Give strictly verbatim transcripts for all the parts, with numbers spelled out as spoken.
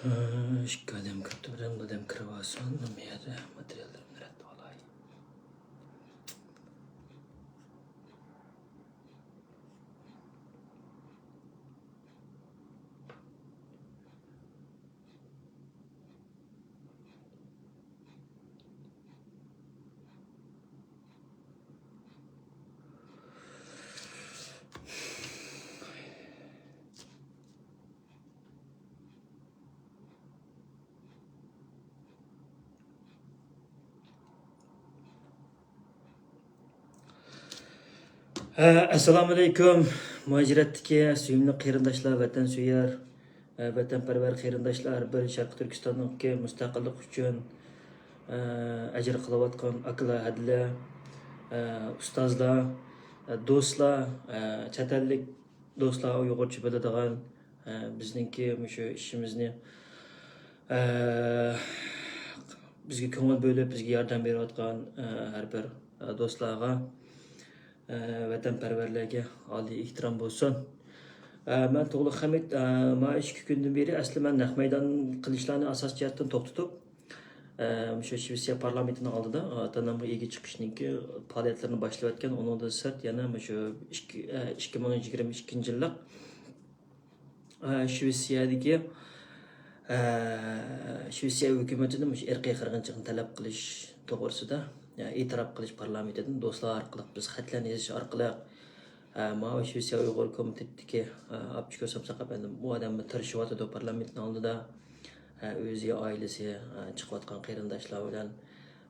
ئىككى ئادەم كىرىپتۇ، بىرەر ئادەم كىرىۋالسۇن، مەن بۇ يەردە ماتېرىياللىرىمنى رەت ئالاي. ھە، ئەسسالامۇئەلەيكۇم. مۇھاجىرەتتىكى سۆيۈملۈك قېرىنداشلار، ۋەتەنسۆيەر، ۋەتەنپەرۋەر قېرىنداشلار، ھەر بىر شەرقىي تۈركىستاننىڭكى مۇستەقىللىق ئۈچۈن ئەجىر قىلىۋاتقان ئاكىلار، ھەدىلەر، ئۇستازلار، دوستلار، چەت ئەللىك دوستلار، ئۇيغۇرچە بىلىدىغان، بىزنىڭكى مۇشۇ ئىشىمىزنى، بىزگە كۆڭۈل بۆلۈپ، بىزگە ياردەم بېرىۋاتقان ھەر بىر دوستلارغا، ۋەتەنپەرۋەرلەرگە ئالىي ئېھتىرام بولسۇن. مەن تۇغلۇق خەمىت، مانا ئىككى كۈندىن بېرى، ئەسلى مەن نەق مەيدان قىلىشلارنى ئاساسىي جەھەتتىن توختىتىپ، مۇشۇ شىۋېتسىيە پارلامېنتىنىڭ ئالدىدا، ئاتا-ئانامغا ئىگە چىقىشنىڭكى پائالىيەتلىرىنى باشلىۋەتكەن. ئۇنىڭدىن سىرت يەنە مۇشۇ ئىككى، ئىككى مىڭ يىگىرمە ئىككىنچى يىللىق، شىۋېتسىيەدىكى، شىۋېتسىيە ھۆكۈمىتىدىن مۇشۇ ئىرقىي قىرغىنچىلىقنى تەلەپ قىلىش توغرىسىدا، ئېتىراپ قىلىش پارلامېنتىدىن دوستلار ئارقىلىق، بىز خەتلەرنى يېزىش ئارقىلىق، ھە، ماۋۇ شىۋېتسىيە ئۇيغۇر كومىتېتىدىكى، ھە، ئاپچىكوسام ساقاپ ئەپەندىم، ئۇ ئادەممۇ تىرىشىۋاتىدۇ پارلامېنتنىڭ ئالدىدا. ھە، ئۆزى، ئائىلىسى، ھە، چىقىۋاتقان قېرىنداشلار بىلەن،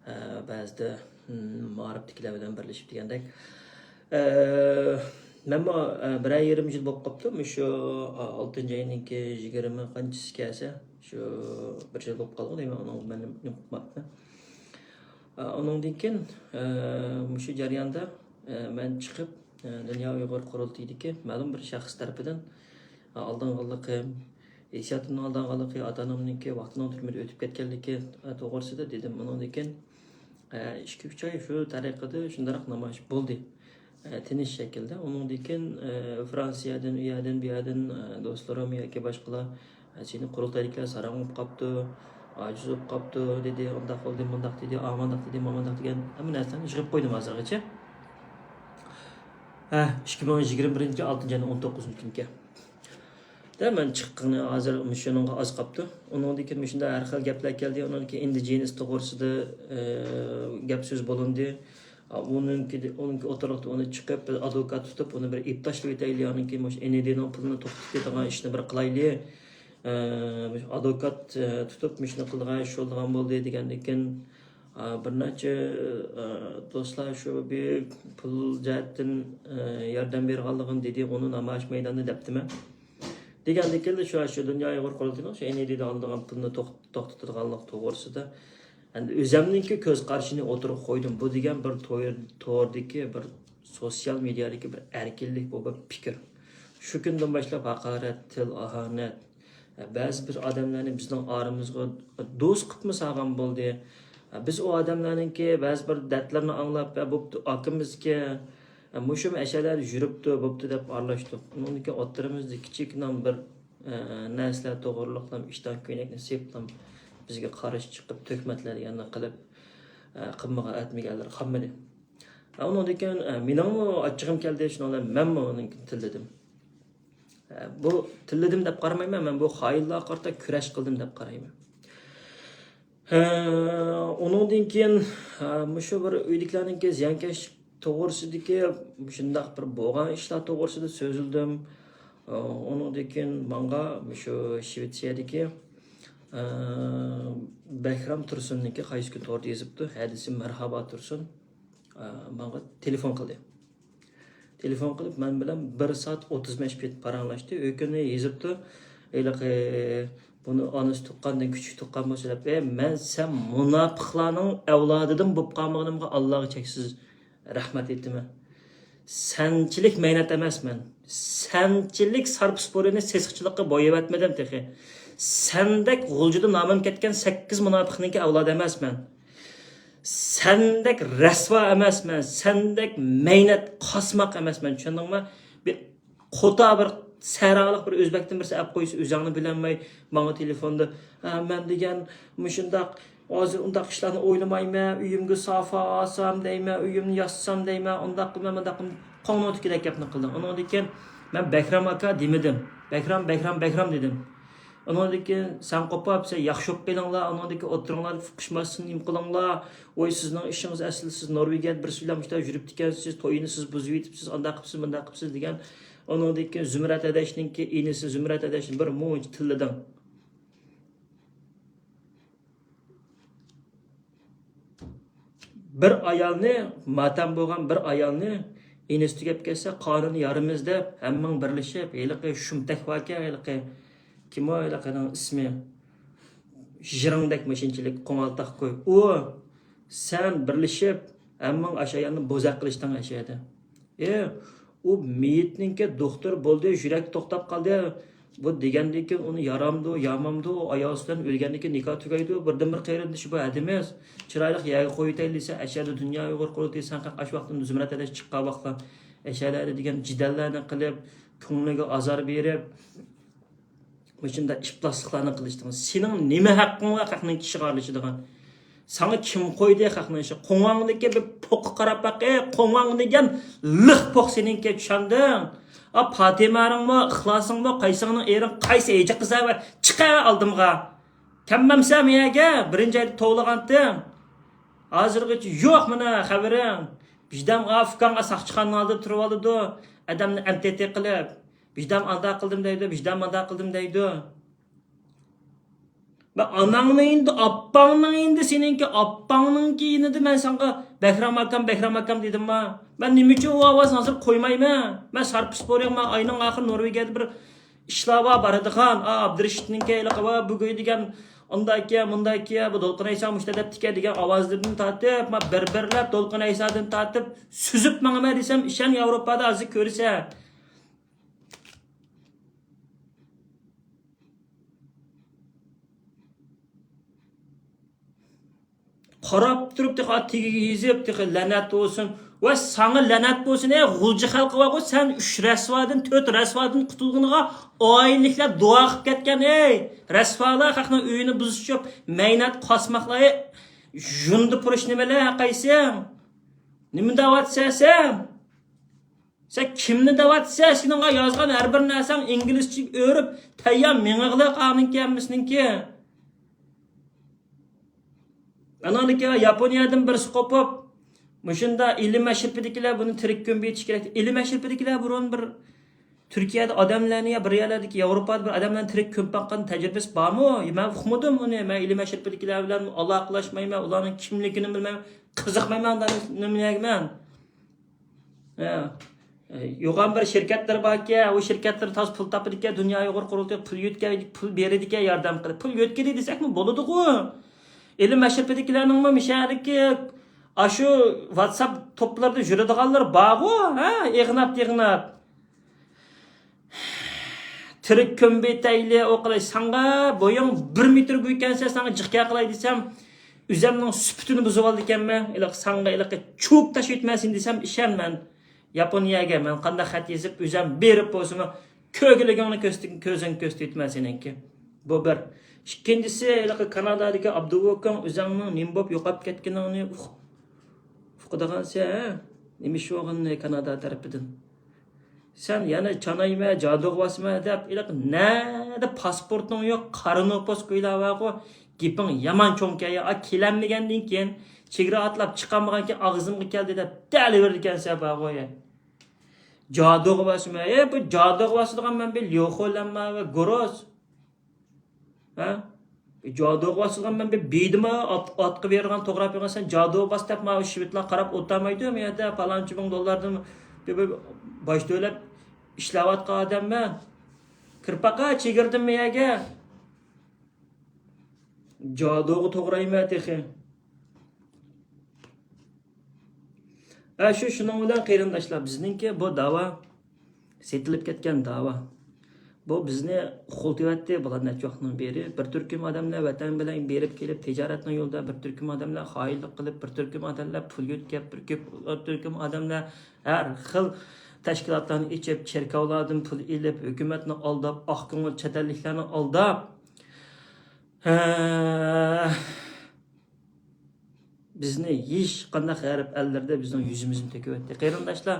ھە، بەزىدە، ھىم، مائارىپتىكىلەر بىلەن بىرلىشىپ دېگەندەك. ھە، مەنمۇ، ھە، بىرەر يېرىم يىل بولۇپ قاپتۇ. مۇشۇ، ھە، ئالتىنچى ئاينىڭكى يىگىرمە قانچىسى كەلسە، شۇ بىر يىل بولۇپ قالغان دەيمەن، ئۇنىڭ مەن نېمە قىلماپتىمەن. ئۇنىڭدىن كېيىن، مۇشۇ جەرياندا، مەن چىقىپ، دۇنيا ئۇيغۇر قۇرۇلتىيىدىكى مەلۇم بىر شەخس تەرىپىدىن ئالدانغانلىقىم، ھېسسىياتىمنىڭ ئالدانغانلىقى، ئاتا-ئانامنىڭكى ۋاقتىنىڭ تۈرمىدە ئۆتۈپ كەتكەنلىكى توغرىسىدا دېدىم. ئۇنىڭدىن كېيىن، ئىككى-ئۈچ ئاي شۇ تەرىقىدە شۇنداق نامايىش بولدى. تىنچ شەكىلدە. ئۇنىڭدىن كېيىن، فرانسىيەدىن، ئۇ يەردىن، بۇ يەردىن، دوستلىرىم ياكى باشقىلار، سېنى قۇرۇلتايدىكىلەر ساراڭ بولۇپ قاپتۇ، ئاجىز بولۇپ قاپتۇ دېدى، ئۇنداق بولدى، مۇنداق دېدى، ئامانداق دېدى، مامانداق دېگەن ھەممە نەرسىلەرنى يىغىپ قويدۇم ھازىرغىچە. ھە، ئىككى مىڭ يىگىرمە بىرىنچى ئالتىنچى ئاينىڭ ئون توققۇزىنچى كۈنىكەن. دە، مەن چىققىنى ھازىر مۇشۇنىڭغا ئاز قاپتۇ. ئۇنىڭدىن كېيىن مۇشۇنداق ھەر خىل گەپلەر كەلدى. ئۇنىڭدىن كېيىن ئىندىجېنىس توغرىسىدا، ئە، گەپ سۆز بولۇندى. ئا، ئۇنىڭكى، ئۇنىڭكى ئوتتۇرىلىقتا ئۇنى چىقىپ، بىر ئادۋوكات تۇتۇپ، ئۇنى بىر ئېيىپ تاشلىۋېتەيلى. ئانىڭ كېيىن مۇشۇ ئېن ئى دىنىڭ پۇلىنى توختىتىدىغان ئىشنى بىر قىلايلى. ئە، مۇشۇ ئادۋوكات، ئە، تۇتۇپ، مۇشۇنى قىلىدىغان ئىش بولىدىغان بولدى دېگەندىن كېيىن، ئا، بىر نەچچە، ئا، دوستلار شۇ بىر پۇل جەھەتتىن، ئا، ياردەم بېرىدىغانلىقىنى دېدى، ئۇنى نامايىش مەيدانىدا دەپتىمەن. دېگەندىن كېيىن شۇ، شۇ دۇنيا ئۇيغۇر قۇرۇلتىيىنىڭ شۇ ئېن ئى دىدا ئالىدىغان پۇلنى توخ-، توختىتىدىغانلىق توغرىسىدا ئەمدى ئۆزەمنىڭكى كۆز قارىشىنى ئوتتۇرىغا قويدۇم. بۇ دېگەن بىر تور-، توردىكى، بىر سوتسىيال مېدىيادىكى بىر ئەركىنلىك، بۇ بىر پىكىر. شۇ كۈندىن باشلاپ ھاقارەت، تىل، ئاھانەت، بەزى بىر ئادەملەرنى بىزنىڭ ئارىمىزغا دوست قىپمۇ سالغان بولدى. بىز ئۇ ئادەملەرنىڭكى بەزى بىر دەردلىرىنى ئاڭلاپ، ھە، بوپتۇ، ئاكىمىزكى، ھە، مۇشۇ ئەشەلەردە يۈرۈپتۇ، بوپتۇ دەپ ئارىلاشتۇق. ئۇنىڭدىن كېيىن ئوتتۇرىمىزدا كىچىككىنە بىر، ئە، نەرسىلەر توغرۇلۇقلا ئىشتان كۆينەكنى سېپىپلا بىزگە قارشى چىقىپ، تۆھمەتلەر يەنە قىلىپ، ئە، قىلمىغان، ئەتمىگەنلىرى قالمىدى. ئۇنىڭدىن كېيىن، ئە، مېنىڭمۇ ئاچچىقىم كەلدى، شۇنىڭ بىلەن مەنمۇ ئۇنىڭ تىللىدىم. ئە، بۇ تىللىدىم دەپ قارىمايمەن، مەن بۇ خائىنلارغا قارىتا كۈرەش قىلدىم دەپ قارايمەن. ھە، ئۇنىڭدىن كېيىن، ھە، مۇشۇ بىر ئۆيدىكىلەرنىڭكى زىيانكەشلىك توغرىسىدىكى مۇشۇنداق بىر بولغان ئىشلار توغرىسىدا سۆزلىدىم. ئۇنىڭدىن كېيىن ماڭا مۇشۇ شىۋېتسىيەدىكى، ئە، بەھرام تۇرسۇننىڭكى قايسى كۈنى توردا يېزىپتۇ، ھەدىسى مەرھابا تۇرسۇن، ئە، ماڭا تېلېفون قىلدى. تېلېفون قىلىپ، مەن بىلەن بىر سائەت ئوتتۇز مىنۇت پاراڭلاشتى. ئۆكۈنى يېزىپتۇ. ھېلىقى بۇنى ئانىسى تۇغقاندىن كۈچۈك تۇغقان بولسا دەپ، ئەي، مەن سەن مۇناپىقلارنىڭ ئەۋلادىدىن بولۇپ قالمىغىنىمغا ئاللاغا چەكسىز رەھمەت ئېيتىمەن. سەنچىلىك مەينەت ئەمەسمەن. سەنچىلىك سارپا سۇپۇرىنى سېسىقچىلىققا بويىۋەتمىدىم تېخى. سەندەك غۇلجىدا نامىم كەتكەن سەككىز مۇناپىقنىڭكى ئەۋلادى ئەمەسمەن. سەندەك رەسۋا ئەمەسمەن، سەندەك مەينەت قاسماق ئەمەسمەن، چۈشەندىڭمۇ؟ بىر قوتا بىر سەھرالىق بىر ئۆزبەكتىن بىرسى ئەپ قويسا، ئۆزۈڭنى بىلەلمەي ماڭا تېلېفوندا، «ھە، مەن دېگەن مۇشۇنداق، ھازىر ئۇنداق ئىشلارنى ئويلىمايمەن، ئۆيۈمگە سافا ئالسام دەيمەن، ئۆيۈمنى ياسىسام دەيمەن، ئۇنداق قىلىمەن، مۇنداق قىلىمەن.» قوڭنىڭ تىكىدەك گەپنى قىلدىڭ. ئۇنىڭدىن كېيىن مەن بەكرەم ئاكا دېمىدىم. بەكرەم، بەكرەم، بەكرەم دېدىم. ئۇنىڭدىن كېيىن سەن قوپۇپ، سەن ياخشى بولۇپ قېلىڭلار، ئۇنىڭدىن كېيىن ئوتتۇرىڭلار قىشماسسىن، نېمە قىلىڭلار. ۋوي، سىزنىڭ ئىشىڭىز ئەسلى، سىز نورۋېگىيەدە بىرسى بىلەن مۇشۇنداق يۈرۈپتىكەنسىز، تويىنى سىز بۇزۇۋېتىپسىز، ئانداق قىپسىز، مۇنداق قىپسىز دېگەن. ئۇنىڭدىن كېيىن زۇمرەت ھەدەشنىڭكى ئىنىسى زۇمرەت ھەدەشنى بىر مۇنچە تىللىدىڭ. بىر ئايالنى، ماتەم بولغان بىر ئايالنى ئىنىسى تۈگەپ كەتسە، قانۇن يارىمىز دەپ، ھەممىڭ بىرلىشىپ، ھېلىقى شۇمتەك باركەن، ھېلىقى كىم ئۇ، ھېلىقىنىڭ ئىسمى؟ ژىرىڭدەك ماشىنىچىلىك قوڭالتاق قوي. ئۇ، سەن بىرلىشىپ، ھەممىڭ ئاشۇ ئايالنى بوزەك قىلىشتىڭ ئەشەدە. ئى، ئۇ مېيىتنىڭكى دوختۇر بولدى، يۈرەك توختاپ قالدى. بۇ دېگەندىن كېيىن ئۇنى يارامدۇ، يامامدۇ، ئۇ ئايالى بىلەن ئۆلگەندىن كېيىن نىكاھ تۈگەيدۇ، بىردىنبىر قېرىندىشى بۇ ھەدىمىز. چىرايلىق يەرگە قويۇۋېتەيلى دېسە، ئەشەدە دۇنيا ئۇيغۇر قۇرۇلتىيى، سەن قاق ئاش ۋاقتىمدا زۇمرەت ھەدەش چىققان ۋاقىتلا ئەشەدە دېگەن جېدەللەرنى قىلىپ، كۆڭلىگە ئازار بېرىپ، مۇشۇنداق ئىپلاسلىقلارنى قىلىشتىڭىز. سېنىڭ نېمە ھەققىڭ بار خەقنىڭ كىشىغا ئارىلىشىدىغان؟ ساڭا كىم قويدى خەقنىڭ ئىشىغا؟ قوڭاڭدىكى بىر پوققا قاراپ باق، ئى، قوڭاڭ دېگەن لىق پوق سېنىڭكى، چۈشەندىڭ؟ ئا، پاتىمەرىڭمۇ، ئىخلاسىڭمۇ، قايسىڭنىڭ ئېرىڭ، قايسى ھېجە قىزى بار؟ چىق ئالدىمغا. كەلمەمسەن مۇ يەرگە؟ بىرىنچى ئايدا توۋلىغانتىڭ. ھازىرغىچە يوق مانا خەۋىرىڭ. ۋىجدان ئاكاڭ ساقچىخانىنىڭ ئالدىدا تۇرۇۋالىدۇ. ئادەمنى ئەمتىتى قىلىپ. ۋىجدان ئانداق قىلدىم دەيدۇ، ۋىجدان مانداق قىلدىم دەيدۇ. مەن ئاناڭنىڭ يېنىدا، ئاپاڭنىڭ يېنىدا، سېنىڭكى ئاپاڭنىڭكى يېنىدا مەن ساڭا بەكرام ئاكام، بەكرام ئاكام دېدىمما؟ مەن نېمە ئۈچۈن ئۇ ئاۋازنى ھازىر قويمايمەن؟ مەن سارپا سپورىڭ، مەن ئاينىڭ ئاخىرى نورۋېگىيەدە بىر ئىشلار بار، بارىدىغان. ئا، ئابدۇرېشىتنىڭكى ھېلىقى، ۋا، بۇ گۇي دېگەن ئۇنداق ئىكەن، مۇنداق ئىكەن، بۇ دولقۇن ئەيسا مۇشۇنداق دەپتىكەن دېگەن ئاۋازلىرىدىن تارتىپ، مەن بىر-بىرلەپ دولقۇن ئەيسادىن تارتىپ سۈزۈپ ماڭىمەن دېسەم، ئىشەن، ياۋروپادا ھازىر كۆرىسەن. قاراپ تۇرۇپ تېخى تېگىگە يېزىپ، تېخى لەنەت بولسۇن. ۋە ساڭا لەنەت بولسۇن، ئەي غۇلجا خەلقى بارغۇ، سەن ئۈچ رەسۋادىن، تۆت رەسۋادىن قۇتۇلغىنىغا ئائىلىلىكلەر دۇئا قىلىپ كەتكەن، ئەي رەسۋالار، خەقنىڭ ئۆيىنى بۇزۇشۇپ، مەينەت قاسماقلار، ئەي ژۇندى پۇرۇش نېمىلەر قايسىڭ؟ نېمە دەۋاتىسەن سەن؟ سەن كىمنى دەۋاتىسەن؟ سېنىڭغا يازغان ھەر بىر نەرسەڭ ئىنگلىزچە ئۆرۈپ تەييار مېڭىغلىق ئانىڭكى ھەممىسىنىڭكى. ئاناڭدىكى ياپونىيەدىن بىرسى قوپۇپ، مۇشۇندا ئىلىم ئەشرىپىدىكىلەر بۇنى تىرىك كۆمۈپ يېتىش كېرەك. ئىلىم ئەشرىپىدىكىلەر بۇرۇن بىر تۈركىيەدە ئادەملەرنى يا بىر يەرلەردىكى ياۋروپادا بىر ئادەملەرنى تىرىك كۆمۈپ باققان تەجرىبىسى بارمۇ؟ مەن ئۇقمىدىم ئۇنى. مەن ئىلىم ئەشرىپىدىكىلەر بىلەن ئالاقىلەشمەيمەن، ئۇلارنىڭ كىملىكىنى بىلمەيمەن، قىزىقمايمەن ئۇلارنىڭ نېمىلەرگە مەن. ھە. يوغان بىر شىركەتلەر باركەن، ئۇ شىركەتلەر تازا پۇل تاپىدىكەن، دۇنيا ئۇيغۇر قۇرۇلتىيى پۇل يۆتكە-، پۇل بېرىدىكەن، ياردەم قىلىپ. پۇل يۆتكىدى دېسەكمۇ بولىدىغۇ. ئىلىم ئەشرىپىدىكىلەرنىڭمۇ مۇشۇ يەردىكى ئاشۇ ۋاتساپ توپلىرىدا يۈرىدىغانلىرى بارغۇ، ھە، ئېغىناپ-تېغىناپ. تىرىك كۆمۈۋېتەيلى، ئۇ قىلاي، ساڭا بويۇڭ بىر مېتىرغا ئىكەنسەن، ساڭا جىق گەپ قىلاي دېسەم، ئۆزەمنىڭ سۈپىتىنى بۇزۇۋالىدىكەنمەن. ھېلىقى ساڭا ھېلىقى چۇۋۇپ تاشلىۋېتىمەن سېنى دېسەم، ئىشەن مەن. ياپونىيەگە مەن قانداق خەت يېزىپ، ئۆزەم بېرىپ بولسىمۇ، كۆرگۈلۈكۈڭنى كۆرسىتىپ، كۆزۈڭنى كۆرسىتىۋېتىمەن سېنىڭكى. بۇ بىر. ئىككىنچىسى، ھېلىقى كانادادىكى ئابدۇۋوكۇڭ ئۆزەڭنىڭ نېمە بولۇپ يوقاپ كەتكىنىڭنى ئۇق-، ئۇقىدىغانسەن، ھە؟ نېمە ئىش بولغىنىنى كانادا تەرىپىدىن. سەن يەنە چانايمە، جادۇغا باسىمەن دەپ، ھېلىقى نەدە پاسپورتۇڭ يوق، قارا نوپۇس كويلار بارغۇ، گېپىڭ يامان چوڭكەن يا. ئا، كېلەلمىگەندىن كېيىن، چېگرا ئاتلاپ چىقالمىغان كېيىن، ئاغزىمغا كەلدى دەپ دەلىۋېرىدىكەنسەن بارغۇ يا. جادۇغا باسىمەن. ئە، بۇ جادۇغا باسىدىغان مەن بىر ليۇخۇ لەنما ۋە گۇرۇس. ھە؟ جادۇغا باسىدىغان مەن بىر بېدىما ئات-، ئاتقا بېرىدىغان توغراپ بېرىڭ سەن جادۇغا باس دەپ، ماۋۇ شىۋىتلار قاراپ ئولتۇرمايدۇ. مەن يەردە پالانچە مىڭ دوللاردىن بىر، بىر باش تۆلەپ ئىشلەۋاتقان ئادەممەن. كىرىپ باقا چېگرىدىن مەن يەرگە. جادۇغا توغرايمەن تېخى. ھە، شۇ، شۇنىڭ بىلەن قېرىنداشلار، بىزنىڭكى بۇ داۋا سېتىلىپ كەتكەن داۋا. بۇ بىزنى ئۇخلىتىۋەتتى بۇلار نەچچە ۋاقىتنىڭ بېرى. بىر تۈركۈم ئادەملەر ۋەتەن بىلەن بېرىپ كېلىپ تىجارەتنىڭ يولىدا، بىر تۈركۈم ئادەملەر خائىنلىق قىلىپ، بىر تۈركۈم ئادەملەر پۇل يۆتكەپ، بىر كۆپ، بىر تۈركۈم ئادەملەر ھەر خىل تەشكىلاتلارنى ئېچىپ، چېركاۋلاردىن پۇل ئېلىپ، ھۆكۈمەتنى ئالداپ، ئاق كۆڭۈل چەت ئەللىكلەرنى ئالداپ، ھە، بىزنى ھېچقانداق غەرب ئەللىرىدە بىزنىڭ يۈزىمىزنى تۆكۈۋەتتى. قېرىنداشلار،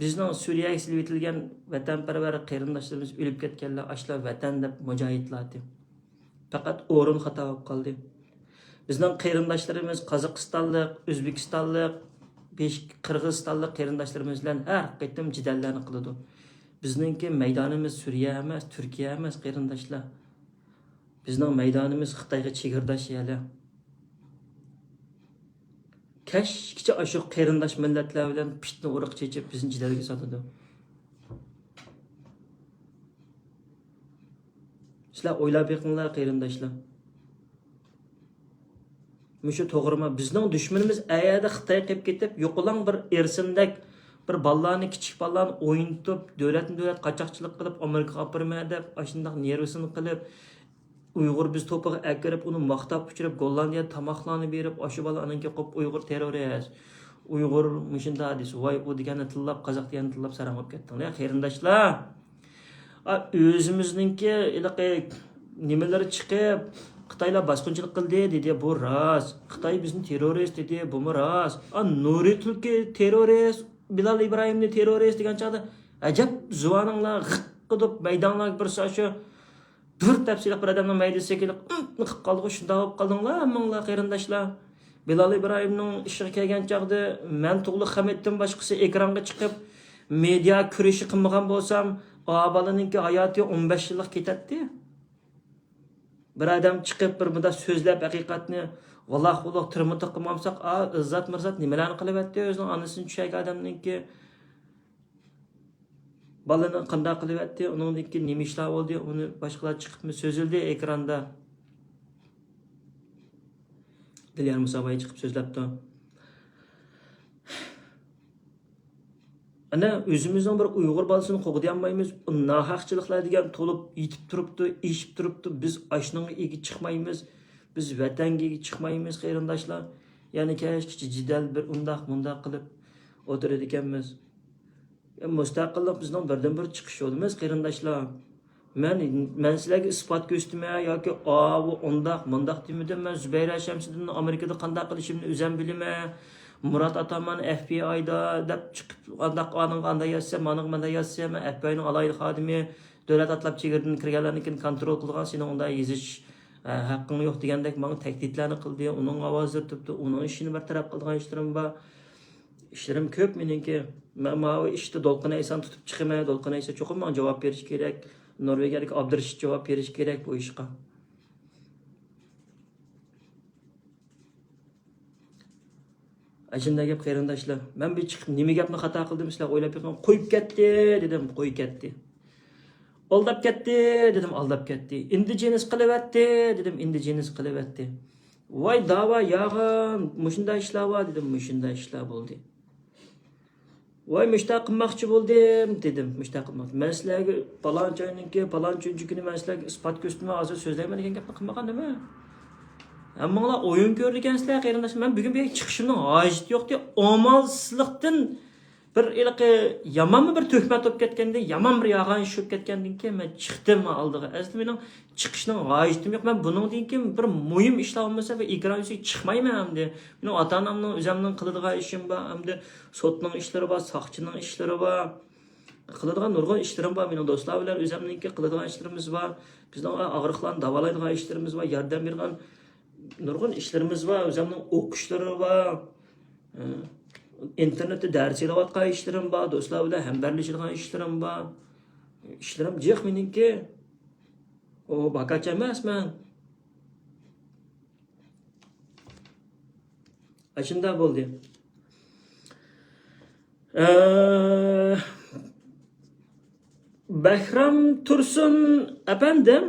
بىزنىڭ سۈرىيەگە سېلىۋېتىلگەن ۋەتەنپەرۋەر قېرىنداشلىرىمىز ئۆلۈپ كەتكەنلەر، ئاشۇلار ۋەتەن دەپ مۇجاھىدلار ئىدى. پەقەت ئورۇن خاتا بولۇپ قالدى. بىزنىڭ قېرىنداشلىرىمىز قازاقىستانلىق، ئۆزبېكىستانلىق، بېش-، قىرغىزىستانلىق قېرىنداشلىرىمىز بىلەن ھەر قېتىم جېدەللەرنى قىلىدۇ. بىزنىڭكى مەيدانىمىز سۈرىيە ئەمەس، تۈركىيە ئەمەس، قېرىنداشلار. بىزنىڭ مەيدانىمىز خىتايغا چېگرىداش يەرلەر. كەچكىچە ئاشۇ قېرىنداش مىللەتلەر بىلەن پىتنە ئۇرۇق چېچىپ، بىزنى جېدەلگە سالىدۇ. سىلەر ئويلاپ بېقىڭلار، قېرىنداشلار. مۇشۇ توغرىمۇ؟ بىزنىڭ دۈشمىنىمىز ئەيەردە خىتاي قېلىپ كېتىپ، يوقىلاڭ بىر ئېرسىندەك بىر بالىلارنى، كىچىك بالىلارنى ئوينىتىپ، دۆلەتمۇ دۆلەت قاچاقچىلىق قىلىپ، ئامېرىكىغا ئاپىرىمەن دەپ، ئاشۇنداق نېرۋىسىنى قىلىپ، ئۇيغۇر بىز توپىغا ئەكىرىپ، ئۇنى ماختاپ ئۇچۇرۇپ، گوللاندىيەدە تاماقلارنى بېرىپ، ئاشۇ بالا ئانىڭكى قوپ ئۇيغۇر تېررورىست، ئۇيغۇر مۇشۇنداق دېسە، ۋاي، ئۇ دېگەننى تىللاپ، قازاق دېگەننى تىللاپ ساراڭ بولۇپ كەتتىڭلار، قېرىنداشلار. ئا، ئۆزىمىزنىڭكى ھېلىقى نېمىلىرى چىقىپ، خىتايلار باسقۇنچىلىق قىلدى دېدى، بۇ راست. خىتاي بىزنى تېررورىست دېدى، بۇمۇ راست. ئا، نۇرى تۈركى تېررورىست، بىلال ئىبراھىمنى تېررورىست دېگەن چاغدا، ئەجەب زۇۋانىڭلار غىق قىدۇپ، مەيداڭلارغا بىرسى شۇ بىر تەپسىلىق بىر ئادەمنىڭ مەيدىسىگە كېلىپ، ئىم، قىلىپ قالدىغۇ، شۇنداق بولۇپ قالدىڭلار ھەممىڭلار قېرىنداشلار. بىلال ئىبراھىمنىڭ ئىشىغا كەلگەن چاغدا مەن تۇغلۇق خەمىتتىن باشقىسى ئېكرانغا چىقىپ، مېدىيا كۈرىشى قىلمىغان بولسام، ئا بالىنىڭكى ھاياتى ئون بەش يىللىق كېتەتتى. بىر ئادەم چىقىپ، بىر مۇنداق سۆزلەپ، ھەقىقەتنى ۋالاق-ۋۇلۇق تىرمىتىق قىلمامساق، ئا، ئىززات مىرزات نېمىلەرنى قىلىۋەتتى ئۆزىنىڭ ئانىسىنى چۈشەرگەن ئادەمنىڭكى. بالىنى قانداق قىلىۋەتتى، ئۇنىڭدىن كېيىن نېمە ئىشلار بولدى، ئۇنى باشقىلار چىقىپمۇ سۆزلىدى ئېكراندا. دىليار مۇساباي چىقىپ سۆزلەپتۇ. ئەنە، ئۆزىمىزنىڭ بىر ئۇيغۇر بالىسىنى قوغدىيالمايمىز. ناھەقچىلىقلار دېگەن تولۇپ يېتىپ تۇرۇپتۇ، ئېشىپ تۇرۇپتۇ. بىز ئاشۇنىڭغا ئىگە چىقمايمىز. بىز ۋەتەنگە ئىگە چىقمايمىز، قېرىنداشلار. يەنە كەچكىچە جېدەل بىر ئۇنداق، مۇنداق قىلىپ ئولتۇرىدىكەنمىز. مۇستەقىللىق بىزنىڭ بىردىنبىر چىقىش يولىمىز، قېرىنداشلار. مەن، مەن سىلەرگە ئىسپات كۆرسىتىمەن ياكى ئاۋۇ ئۇنداق، مۇنداق دېمىدىم. مەن زۇبەيرە شەمسىدىننى ئامېرىكىدا قانداق قىلىشىمنى ئۆزۈم بىلىمەن. مۇرات ئاتامان ئەف بى ئايدا دەپ چىقىپ، ئانداق ئانىڭغا ئانداق يازسا، مانىڭغا مانداق يازسا، مەن ئەف بى ئاينىڭ ئالاھىدە خادىمى، دۆلەت ئاتلاپ چېگرىدىن كىرگەنلەرنىڭكىنى كونترول قىلىدىغان، سېنىڭ ئۇنداق يېزىش، ئە، ھەققىڭ يوق دېگەندەك ماڭا تەھدىتلەرنى قىلدى، ئۇنىڭغا ئاۋازلىرى تۇتتى، ئۇنىڭ ئىشىنى بىر تەرەپ قىلىدىغان ئىشلىرىم بار. ئىشلىرىم كۆپ مېنىڭكى. مەن ماۋۇ ئىشتا دولقۇن ئەيسانى تۇتۇپ چىقىمەن. دولقۇن ئەيسا چوقۇم ماڭا جاۋاب بېرىشى كېرەك. نورۋېگىيەدىكى ئابدۇرېشىت جاۋاب بېرىشى كېرەك بۇ ئىشقا. ئاشۇنداق گەپ، قېرىنداشلار. مەن بىر چىقىپ نېمە گەپنى خاتا قىلدىم، سىلەر ئويلاپ بېقىڭ. قويۇپ كەتتى دېدىم، قويۇپ كەتتى. ئالداپ كەتتى دېدىم، ئالداپ كەتتى. ئىندىجېنىس قىلىۋەتتى دېدىم، ئىندىجېنىس قىلىۋەتتى. ۋاي داۋا ياغان، مۇشۇنداق ئىشلار بار دېدىم، مۇشۇنداق ئىشلار بولدى. ۋاي مۇشۇنداق قىلماقچى بولدۇم دېدىم، مۇشۇنداق قىلماقچى. مەن سىلەرگە پالانچى ئاينىڭكى، پالانچى كۈنى مەن سىلەرگە ئىسپات كۆرسىتىمەن، ھازىر سۆزلەيمەن دېگەن گەپنى قىلمىغان نېمە؟ ھەممىڭلار ئويۇن كۆرىدىكەنسىلەر، قېرىنداشلار. مەن بۈگۈن بۇ يەرگە چىقىشىمنىڭ ھاجىتى يوقتى. ئامالسىزلىقتىن بىر ھېلىقى يامان بىر تۆھمەت بولۇپ كەتكەندىن، يامان بىر يالغان ئىش بولۇپ كەتكەندىن كېيىن مەن چىقتىم ئالدىغا. ئەسلى مېنىڭ چىقىشنىڭ ھاجىتىم يوق. مەن بۇنىڭدىن كېيىن بىر مۇھىم ئىشلار بولمىسا، بىر ئېكران يۈزىگە چىقمايمەن ئەمدى. مېنىڭ ئاتا-ئانامنىڭ، ئۆزۈمنىڭ قىلىدىغان ئىشىم بار، ئەمدى سوتنىڭ ئىشلىرى بار، ساقچىنىڭ ئىشلىرى بار. قىلىدىغان نۇرغۇن ئىشلىرىم بار مېنىڭ، دوستلار بىلەن ئۆزۈمنىڭكى قىلىدىغان ئىشلىرىمىز بار. بىزنىڭ ئاغرىقلارنى داۋالايدىغان ئىشلىرىمىز بار، ياردەم بېرىدىغان نۇرغۇن ئىشلىرىمىز بار، ئۆزۈمنىڭ ئوقۇشلىرى بار، ئىنتېرنېتتا دەرس ئېلىۋاتقان ئىشلىرىم بار، دوستلار بىلەن ھەمبەرلىشىدىغان ئىشلىرىم بار. ئىشلىرىم جىق مېنىڭكى. ئۇ باكاچ ئەمەس مەن. ئاشۇنداق بولدى. ئە، بەھرام تۇرسۇن ئەپەندىم،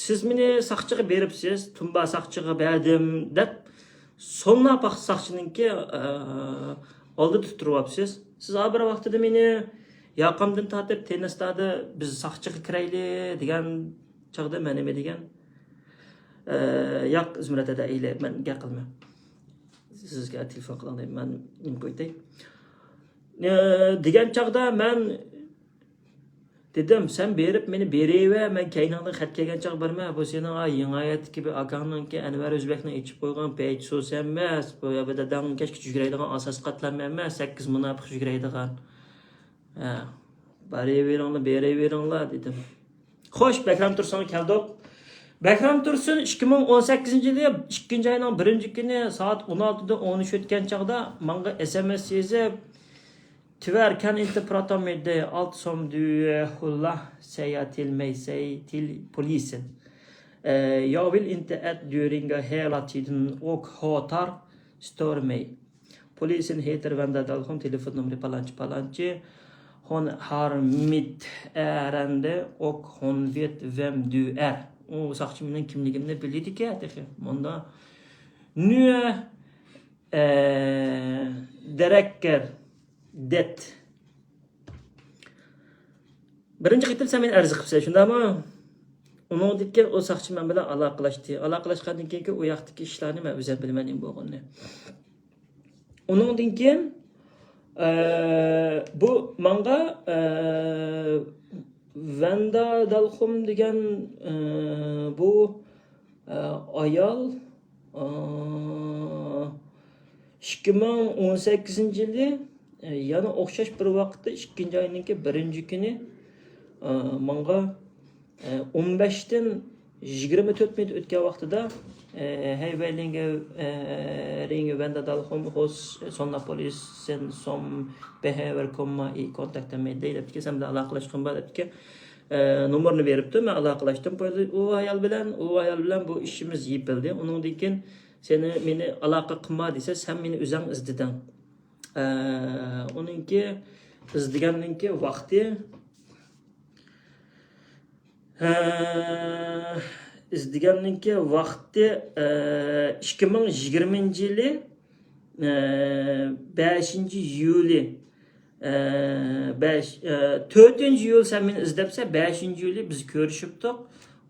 سىز مېنى ساقچىغا بېرىپسىز، تۇمبا ساقچىغا بەردىم دەپ، سولنا پاخ-، ساقچىنىڭكى، ئە، ئالدىدا تۇرۇۋاپسىز. سىز ھا بىر ۋاقتىدا مېنى ياقامدىن تارتىپ، تېنىستادا بىز ساقچىغا كىرەيلى دېگەن چاغدا مەن نېمە دېگەن؟ ئە، ياق، زۇمرەت ھەدە، ئەيلە، مەن گەپ قىلىمەن. سىزگە تېلېفون قىلىڭ دەيمەن، مەن نېمە قويتاي؟ ئە، دېگەن چاغدا مەن دېدىم، سەن بېرىپ مېنى بېرىۋەر، مەن كەينىڭدىن خەت كەلگەن چاغ بارىمەن. بۇ سېنىڭ، ئا، يېڭى ھاياتتىكى بىر ئاكاڭنىڭكى، ئەنۋەر ئۆزبەكنىڭ ئېچىپ قويغان پەيچى سوسى ئەمەس، بۇ يا بىر داداڭ كەچكىچە يۈگۈرەيدىغان ئاساسىي قاتلام ئەمەس، سەككىز مۇناپىق يۈگۈرەيدىغان. ھە، بارىۋېرىڭلار، بېرىۋېرىڭلار دېدىم. خوش، بەكرەم تۇرسۇنغا كەلدۇق. بەكرەم تۇرسۇن ئىككى مىڭ ئون سەككىزىنچى يىلى ئىككىنچى ئاينىڭ بىرىنچى كۈنى سائەت ئون ئالتىدىن ئون ئۈچ ئۆتكەن چاغدا ماڭا ئېس ئېم ئېس يېزىپ، Tyvärr kan inte prata med dig allt som du eh, håller säga till mig, säg till polisen. Eh, jag vill inte att du ringer hela tiden och hatar, stör mig. Polisen heter Venda Dalholm, telefonnumret palanchi palanchi. Hon har mitt ärende och hon vet vem du är. ئۇ ساقچى مېنىڭ كىملىكىمنى بىلىدىكەن تېخى. مۇندا نويە دەرەككەر دەت. بىرىنچى قېتىم سەن مېنى ئەرز قىپسەن، شۇنداقمۇ؟ ئۇنىڭدىن كېيىن ئۇ ساقچى مەن بىلەن ئالاقىلەشتى. ئالاقىلەشكەندىن كېيىنكى ئۇ ياقتىكى ئىشلارنى مەن ئۆزۈم بىلىمەن نېمە بولغىنىنى. ئۇنىڭدىن كېيىن، ئە، بۇ ماڭا، ئە، ۋەندا دالخۇم دېگەن، ئە، بۇ، ئە، ئايال، ئە، ئىككى مىڭ ئون سەككىزىنچى يىلى، ئە، يەنە ئوخشاش بىر ۋاقىتتا ئىككىنچى ئاينىڭكى بىرىنچى كۈنى، ئە، ماڭا ئون بەشتىن يىگىرمە تۆت مىنۇت ئۆتكەن ۋاقتىدا، ھەي ۋەي لىڭگە رىڭ ۋەندە دالخۇم ھوس سوننا پولىس سەن سوم بەھەۋەر كومما ئى كونتاكت مەيدەي دەپتىكەن، سەن بىلەن ئالاقىلەشكۈم بار دەپتىكەن. نومۇرنى بېرىپتۇ، مەن ئالاقىلەشتىم. ئۇ ئايال بىلەن، ئۇ ئايال بىلەن بۇ ئىشىمىز يېپىلدى. ئۇنىڭدىن كېيىن سېنى مېنى ئالاقە قىلما دېسە، سەن مېنى ئۆزۈڭ ئىزدىدىڭ. ئۇنىڭكى ئىزدىگەننىڭكى ۋاقتى، ھە، ئىزدىگەننىڭكى ۋاقتى، ئە، ئىككى مىڭ يىگىرمىنچى يىلى، ئە، بەشىنچى ئىيۇلى، ئە، بەش، ئە، تۆتىنچى ئىيۇل سەن مېنى ئىزدەپسەن، بەشىنچى ئىيۇلى بىز كۆرۈشۈپتۇق.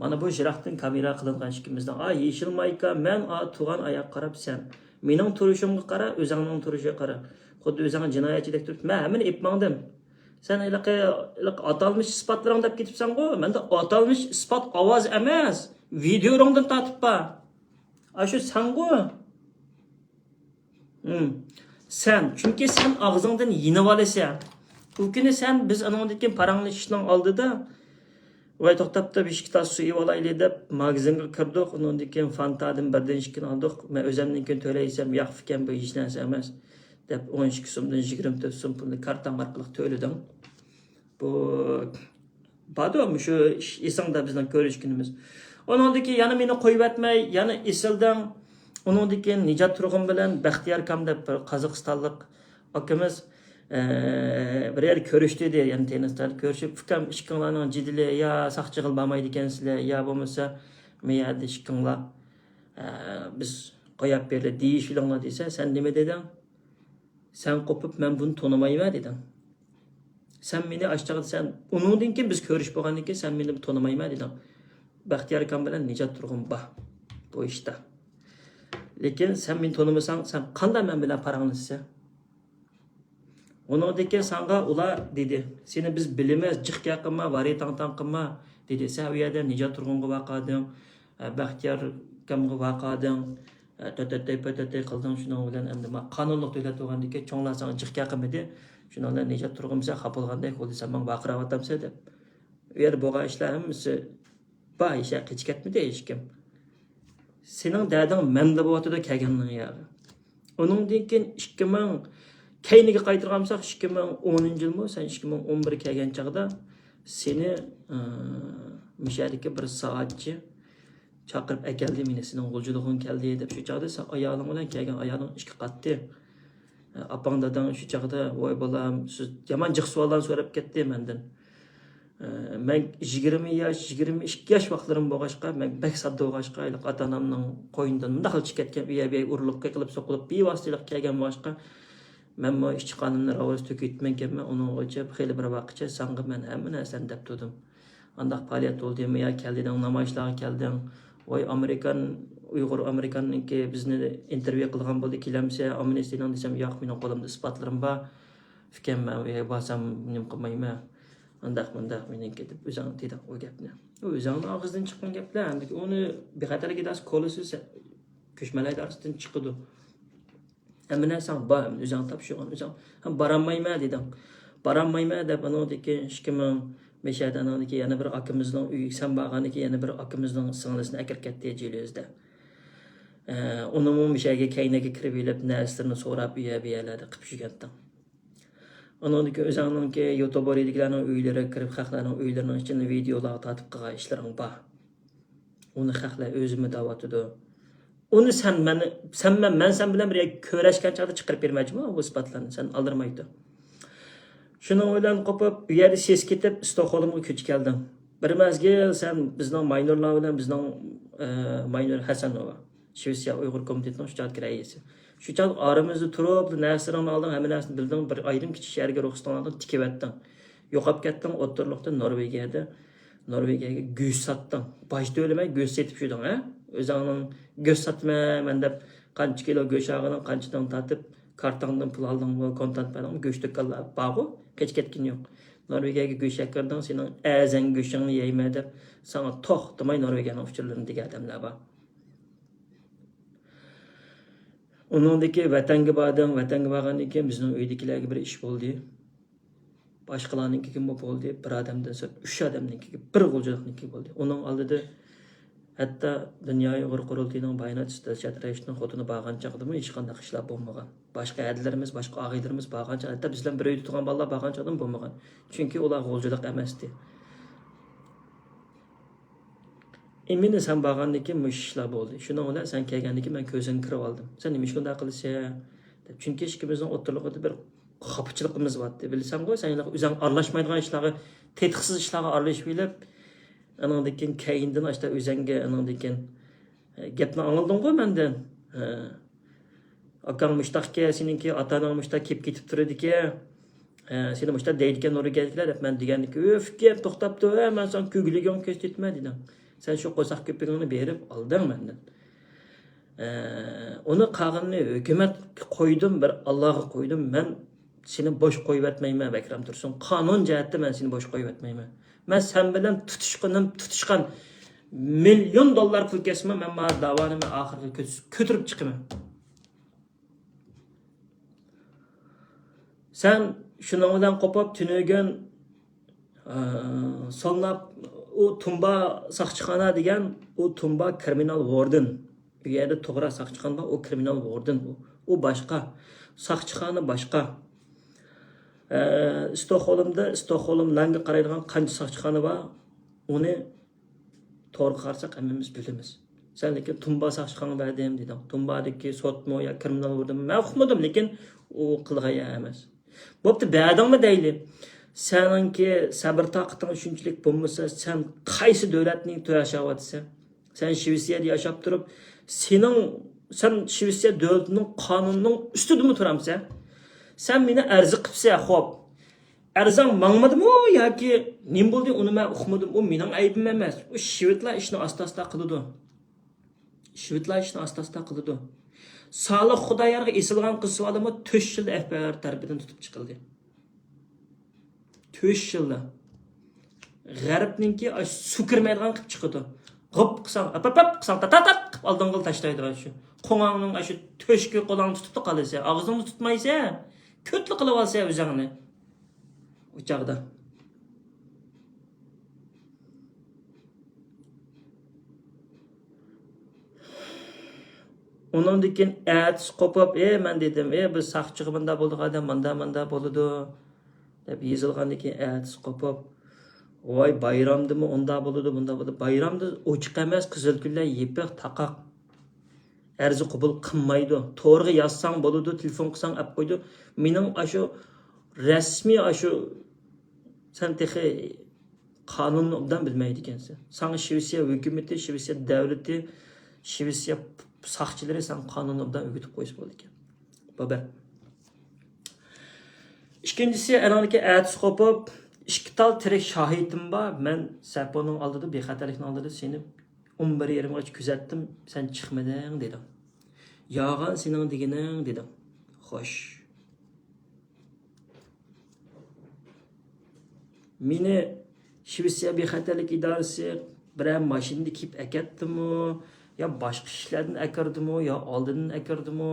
مانا بۇ يىراقتىن كامېرا قىلىنغان ئىككىمىزنىڭ. ئا، يېشىل مايكا، مەن، ئا، تۇغان ئاياغقا قاراپ سەن. مېنىڭ تۇرۇشۇمغا قارا، ئۆزۈڭنىڭ تۇرۇشىغا قارا. خۇددى ئۆزۈڭ جىنايەتچىدەك تۇرۇپ، مەن ھەممىنى ئېلىپ ماڭدىم. سەن ھېلىقى، ھېلىقى ئاتالمىش ئىسپاتلىرىڭ دەپ كېتىپسەنغۇ، مەندە ئاتالمىش ئىسپات ئاۋاز ئەمەس، ۋىدىيولىرىڭدىن تارتىپ بار. ئاشۇ سەنغۇ. ھىم. سەن، چۈنكى سەن ئاغزىڭدىن يېنىۋالىسەن. ئۇ كۈنى سەن، بىز ئانىڭدىن كېيىن پاراڭلىشىشنىڭ ئالدىدا، ۋاي توختاپ تۇر، بىر ئىككى تال سۇ ئېلىۋالايلى دەپ ماگىزىنغا كىردۇق. ئۇنىڭدىن كېيىن فانتادىن بىردىن ئىككىنى ئالدۇق. مەن ئۆزۈمدىن كېيىن تۆلەيسەن، ياق ئىكەن، بۇ ھېچ نەرسە ئەمەس دەپ ئون ئىككى سومدىن يىگىرمە تۆت سوم پۇلنى كارتاڭ ئارقىلىق تۆلىدىڭ. بۇ باردا مۇشۇ ئېسىڭدە بىزنىڭ كۆرۈشكىنىمىز. ئۇنىڭدىن كېيىن يەنە مېنى قويۇۋەتمەي، يەنە ئېسىلدىڭ. ئۇنىڭدىن كېيىن نىجات تۇرغۇن بىلەن بەختىيار كام دەپ بىر قازاقىستانلىق ئاكىمىز، ئە، بىر يەردە كۆرۈشتى دېدى، يەنە تېنىستان كۆرۈشۈپ، ئۇكام، ئىككىڭلارنىڭ جېدىلى يا ساقچىغىلا بارمايدىكەنسىلەر، يا بولمىسا مەيەردە ئىككىڭلار، ئە، بىز قوياپ بېرىلى دېيىشىۋېلىڭلار دېسە، سەن نېمە دېدىڭ؟ سەن قوپۇپ، مەن بۇنى تونۇمايمەن دېدىڭ. سەن مېنى ئاشچاغدا سەن، ئۇنىڭدىن كېيىن بىز كۆرۈشۈپ بولغاندىن كېيىن سەن مېنى تونۇمايمەن دېدىڭ. بەختىيار ئاكام بىلەن نىجات تۇرغۇن بار بۇ ئىشتا. لېكىن سەن مېنى تونۇمىساڭ، سەن قانداق مەن بىلەن پاراڭلىشىسەن؟ ئۇنىڭدىن كېيىن ساڭا ئۇلار دېدى، سېنى بىز بىلىمىز، جىق گەپ قىلما، ۋارى تاڭ تاڭ قىلما دېدى. سەن ئۇ يەردە نىجات تۇرغۇنغا ۋارقىرىدىڭ، بەختىيار ئاكامغا ۋارقىرىدىڭ، تۆتەتتەي پۆتەتتەي قىلدىڭ. شۇنىڭ بىلەن ئەمدى ما-، قانۇنلۇق دۆلەت بولغاندىكىن چوڭلار ساڭا جىق گەپ قىلمىدى. شۇنىڭ بىلەن نىجات تۇرغۇن سەن خاپا بولغاندەك بولدى، سەن ماڭا ۋارقىراۋاتامسەن دەپ. ئۇ يەردە بولغان ئىشلار ھەممىسى بار، ھېچ قېچىپ كەتمىدى ھېچكىم. سېنىڭ دەردىڭ مەندە بولۇۋاتىدۇ كەلگەننىڭ ياغى. ئۇنىڭدىن كېيىن ئىككى مىڭ، كەينىگە قايتۇرغان بولساق، ئىككى مىڭ ئونىنچى يىلمۇ، سەن ئىككى مىڭ ئون بىر كەلگەن چاغدا سېنى، ئى، مۇشۇ يەردىكى بىر سائاتچى چاقىرىپ ئەكەلدى، مېنى سېنىڭ غۇلجىلىقىڭ كەلدى دەپ. شۇ چاغدا سەن ئايالىڭ بىلەن كەلگەن ئايالىڭ ئىككى قاتتى. ئاپاڭ داداڭ شۇ چاغدا، ۋاي بالام، سىز يامان جىق سوئاللارنى سوراپ كەتتى مەندىن. مەن يىگىرمە ياش، يىگىرمە ئىككى ياش ۋاقىتلىرىم بولغاچقا، مەن بەك ساددا بولغاچقا، ھېلىقى ئاتا-ئانامنىڭ قوينىدىن مۇنداق چىقىپ كەتكەن، ئۇ يەر بۇ يەرگە ئۇرۇلۇپ، قېقىلىپ، سوقۇلۇپ، بىۋاسىتە ھېلىقى كەلگەن بولغاچقا، مەنمۇ ئىچ قانىمنى راۋۇرۇس تۆكۈۋېتىپمەنكەنمەن. ئۇنىڭغىچە خېلى بىر ۋاقىتچە ساڭا مەن ھەممە نەرسەنى دەپ تۇردۇم. ئانداق پائالىيەت بولدىمۇ يا كەلدىڭ، نامايىشلارغا كەلدىڭ. ۋاي ئامېرىكان، ئۇيغۇر ئامېرىكاننىڭكى بىزنى ئىنتېرۋيۇ قىلغان بولدى، كېلەمسە، ئامنىستىنىڭ دېسەم، ياق، مېنىڭ قولۇمدا ئىسپاتلىرىم بار. ئۇكام، مەن ئۇ يەرگە بارسام نېمە قىلمايمەن، ئانداق مۇنداق مېنىڭكى دەپ ئۆزۈڭ دېدىڭ ئۇ گەپنى. ئۇ ئۆزۈڭنىڭ ئاغزىدىن چىققان گەپلەر. ئەمدى ئۇنى بىخەتەرلىك ئىدارىسى كولىسى، كۆچمەنلەر ئىدارىسىدىن چىقىدۇ. ھەممە نەرسەڭ بار، ئۆزۈڭ تاپشۇرغان، ئۆزۈڭ. ھە، بارالمايمەن دېدىڭ. بارالمايمەن دەپ، ئانىڭدىكى ئىككى مىڭ بەش ئانىڭدىكى يەنە بىر ئاكىمىزنىڭ ئۆيىگە سەن بارغاندىكى يەنە بىر ئاكىمىزنىڭ سىڭلىسىنى ئەكىرىپ كەتتى جىلىزدە. ئە، ئۇنىمۇ مۇشۇ يەرگە كەينىگە كىرىپ ئېلىپ، نەرسىلىرىنى سوراپ، ئۇ يەر، بۇ يەرلەردە قىلىپ يۈرگەنتىڭ. ئانىڭدىكى ئۆزۈڭنىڭكى يۇتۇبېردىكىلەرنىڭ ئۆيلىرىگە كىرىپ، خەقلەرنىڭ ئۆيلىرىنىڭ ئىچىنى ۋىدېئولارغا تارتىپ قىلغان ئىشلىرىڭ بار. ئۇنى خەقلەر ئۆزىمۇ دەۋاتىدۇ. ئۇنى سەن مەن، سەن مەن، مەن سەن بىلەن بىر يەرگە كۆرۈشكەن چاغدا چىقىرىپ بېرىمەن، جۇمۇ، بۇ ئىسپاتلارنى. سەن ئالدىرىمايدۇ. شۇنىڭ بىلەن قوپۇپ، ئۇ يەردە سېسىپ كېتىپ، ستوكھولمغا كۆچۈپ كەلدىڭ. بىر مەزگىل سەن بىزنىڭ ماينورلار بىلەن بىزنىڭ، ئە، ماينور ھەسەن نوۋا، شىۋېتسىيە ئۇيغۇر كومىتېتىنىڭ شۇ چاغدىكى رەئىسى. شۇ چاغ ئارىمىزدا تۇرۇپ، نەرسىلىرىڭنى ئالدىڭ، ھەممە نەرسىنى بىلدىڭ، بىر ئايرىم كىچىك شەھەرگە رۇخسىتىڭنى ئالدىڭ، تىكىۋەتتىڭ. يوقاپ كەتتىڭ، ئوتتۇرىلىقتا نورۋېگىيەدە، نورۋېگىيەگە گۆش ساتتىڭ. باج تۆلىمەي گۆش سېتىپ يۈردۈڭ، ھە؟ ئۆزۈڭنىڭ گۆش ساتىمەن مەن دەپ قانچە كىلو گۆش ئالغىنىڭ قانچىدىن تارتىپ، كارتاڭدىن پۇل ئالدىڭمۇ، كونتانت بەردىڭمۇ، گۆش دۇكانلار بارغۇ، قېچىپ كەتكىنى يوق. نورۋېگىيەگە گۆش ئەكىردىڭ، سېنىڭ ئەزەڭ گۆشۈڭنى يەيمەن دەپ، ساڭا توختىماي نورۋېگىيەنىڭ ئۇچۇرلىرىنى دېگەن ئادەملەر بار. ئۇنىڭدىكى ۋەتەنگە باردىڭ، ۋەتەنگە بارغاندىن كېيىن بىزنىڭ ئۆيدىكىلەرگە بىر ئىش بولدى. باشقىلارنىڭكىگىمۇ بولدى، بىر ئادەمدىن سىرت ئۈچ ئادەمنىڭكىگە، بىر غۇلجىلىقنىڭكىگە بولدى. ئۇنىڭ ئالدىدا ھەتتا دۇنيا ئۇيغۇر قۇرۇلتىيىنىڭ بايانات ئىستىلشات رەئىسىنىڭ خوتۇنى بارغان چاغدىمۇ ھېچقانداق ئىشلار بولمىغان. باشقا ھەدىلىرىمىز، باشقا ئاغىنىلىرىمىز بارغان چاغدا، ھەتتا بىز بىلەن بىر ئۆيدە تۇرغان بالىلار بارغان چاغدىمۇ بولمىغان. چۈنكى ئۇلار غۇلجىلىق ئەمەستى. ئىمىنى سەن بارغاندىن كېيىن مۇشۇ ئىشلار بولدى. شۇنىڭ بىلەن سەن كەلگەندىن كېيىن مەن كۆزۈڭگە كىرىۋالدىم. سەن نېمە ئىش بۇنداق قىلىسەن؟ دەپ. چۈنكى ئىككىمىزنىڭ ئوتتۇرىلىقىدا بىر خاپىچىلىقىمىز بارتتى. بىلسەڭغۇ، سەن ئۆزۈڭ ئارىلاشمايدىغان ئىشلارغا، تېتىقسىز ئىشلارغا ئارىلىشىپ ئېلىپ، ئانىڭدىن كېيىن كەينىدىن ئاشتا ئۆزەڭگە، ئانىڭدىن كېيىن، ئە، گەپنى ئاڭلىدىڭغۇ مەندىن. ھە. ئاكاڭ مۇشتاقكەن، سېنىڭكى ئاتا-ئاناڭ مۇشتاق كېلىپ كېتىپ تۇرىدىكەن. ھە، سېنى مۇشتاق دەيدىكەن نورۋېگىيەلىكلەر دەپ مەن دېگەندىكى، ئۆفكەم توختاپتۇ، ھە، مەن ساڭا كۆگىلىكىڭنى كۆرسىتىمەن دېدىڭ. سەن شۇ قورساق كۆپۈكۈڭنى بېرىپ ئالدىڭ مەندىن. ئە، ئۇنى قالغىنىنى ھۆكۈمەتكە قويدۇم، بىر ئاللاغا قويدۇم. مەن سېنى بوش قويۇۋەتمەيمەن، بەكرەم تۇرسۇن. قانۇن جەھەتتە مەن سېنى بوش قويۇۋەتمەيمەن. مەن سەن بىلەن تۇتۇشقىنىم، تۇتۇشقان مىليون دوللار پۇل كەتسىمۇ، مەن مانا داۋانى مەن ئاخىرىغا كۆتۈس-، كۆتۈرۈپ چىقىمەن. سەن شۇنىڭ بىلەن قوپۇپ، تۈنۈگۈن، ئە، سولناپ، ئۇ تۇمبا ساقچىخانا دېگەن، ئۇ تۇمبا كرىمىنال ۋوردېن. ئۇ يەردە توغرا ساقچىخانا بار، ئۇ كرىمىنال ۋوردېن ئۇ. ئۇ باشقا. ساقچىخانا باشقا. ئە، ستوكھولمدا، ستوكھولم لەنگە قارايدىغان قانچە ساقچىخانا بار، ئۇنى تورغا قارىساق ھەممىمىز بىلىمىز. سەن لېكىن تۇمبا ساقچىخانىغا بەردىم دېدىڭ. تۇمبادىكى سوتمۇ يا كرىمىنال ۋوردېنمۇ مەن ئۇقمىدىم، لېكىن ئۇ قىلغان ئەمەس. بوپتۇ، بەردىڭمۇ دەيلى. سېنىڭكى سەبىر تاقىتىڭ شۇنچىلىك بولمىسا، سەن قايسى دۆلەتنى ياشاۋاتىسەن؟ سەن شىۋېتسىيەدە ياشاپ تۇرۇپ، سېنىڭ، سەن شىۋېتسىيە دۆلىتىنىڭ قانۇنىنىڭ ئۈستىدىمۇ تۇرامسەن؟ سەن مېنى ئەرز قىپسەن، خوپ. ئەرزىڭ ماڭمىدىمۇ ياكى نېمە بولدى، ئۇنى مەن ئۇقمىدىم. ئۇ مېنىڭ ئەيىبىم ئەمەس. ئۇ شىۋېتلار ئىشنى ئاستا-ئاستا قىلىدۇ. شىۋېتلار ئىشنى ئاستا-ئاستا قىلىدۇ. سالىھ خۇدايارغا ئېسىلغان قىز بالىمۇ تۆت يىلدا ئەف بى ئاي تەرىپىدىن تۇتۇپ چىقىلدى. تۆت يىلدا. غەربنىڭكى ئاشۇ سۇ كىرمەيدىغان قىلىپ چىقىدۇ. غىپ قىلساڭ، ئاپ، ئاپ، ئاپ قىلساڭ، تات، تات، تات قىلىپ ئالدىڭغىلا تاشلايدىغان شۇ. قوڭاڭنىڭ ئاشۇ تۆشۈكى قولۇڭنى تۇتۇپلا قالىسەن. ئاغزىڭنى تۇتمايسەن. كۆتلا قىلىۋالسەن ئۆزۈڭنى. ئۇ چاغدا. ئۇنىڭدىن كېيىن ئەتىسى قوپۇپ، ئى، مەن دېدىم، ئى، بىز ساقچىغا مۇنداق بولىدىغان ئادەم، مانداق، مانداق بولىدۇ، دەپ يېزىلغاندىن كېيىن ئەتىسى قوپۇپ، ۋاي، بايرامدىمۇ ئۇنداق بولىدۇ، مۇنداق بولىدۇ. بايرامدا ئوچۇق ئەمەس، قىزىل گۈللەر يېپىق، تاقاق. ئەرزى قوبۇل قىلمايدۇ. تورغا يازساڭ بولىدۇ، تېلېفون قىلساڭ ئەپ قويىدۇ. مېنىڭ ئاشۇ رەسمىي ئاشۇ سەن تېخى قانۇننى ئوبدان بىلمەيدىكەنسەن. ساڭا شىۋېتسىيە ھۆكۈمىتى، شىۋېتسىيە دەۋلىتى، شىۋېتسىيە ساقچىلىرى ساڭا قانۇننى ئوبدان ئۆگىتىپ قويسا بولىدىكەن. بابا. ئىككىنچىسى، ئانىڭدىكى ئەتىسى قوپۇپ، ئىككى تال تىرىك شاھىتىم بار. مەن سەپونىڭ ئالدىدا، بىخەتەرلىكنىڭ ئالدىدا سېنى ئون بىر يېرىمغىچە كۆزەتتىم، سەن چىقمىدىڭ دېدىڭ. يالغان سېنىڭ دېگىنىڭ دېدىڭ. خوش. مېنى شىۋېتسىيە بىخەتەرلىك ئىدارىسى بىرەر ماشىنىدا كېلىپ ئەكەتتىمۇ، يا باشقا كىشىلەردىن ئەكىردىمۇ، يا ئالدىدىن ئەكىردىمۇ،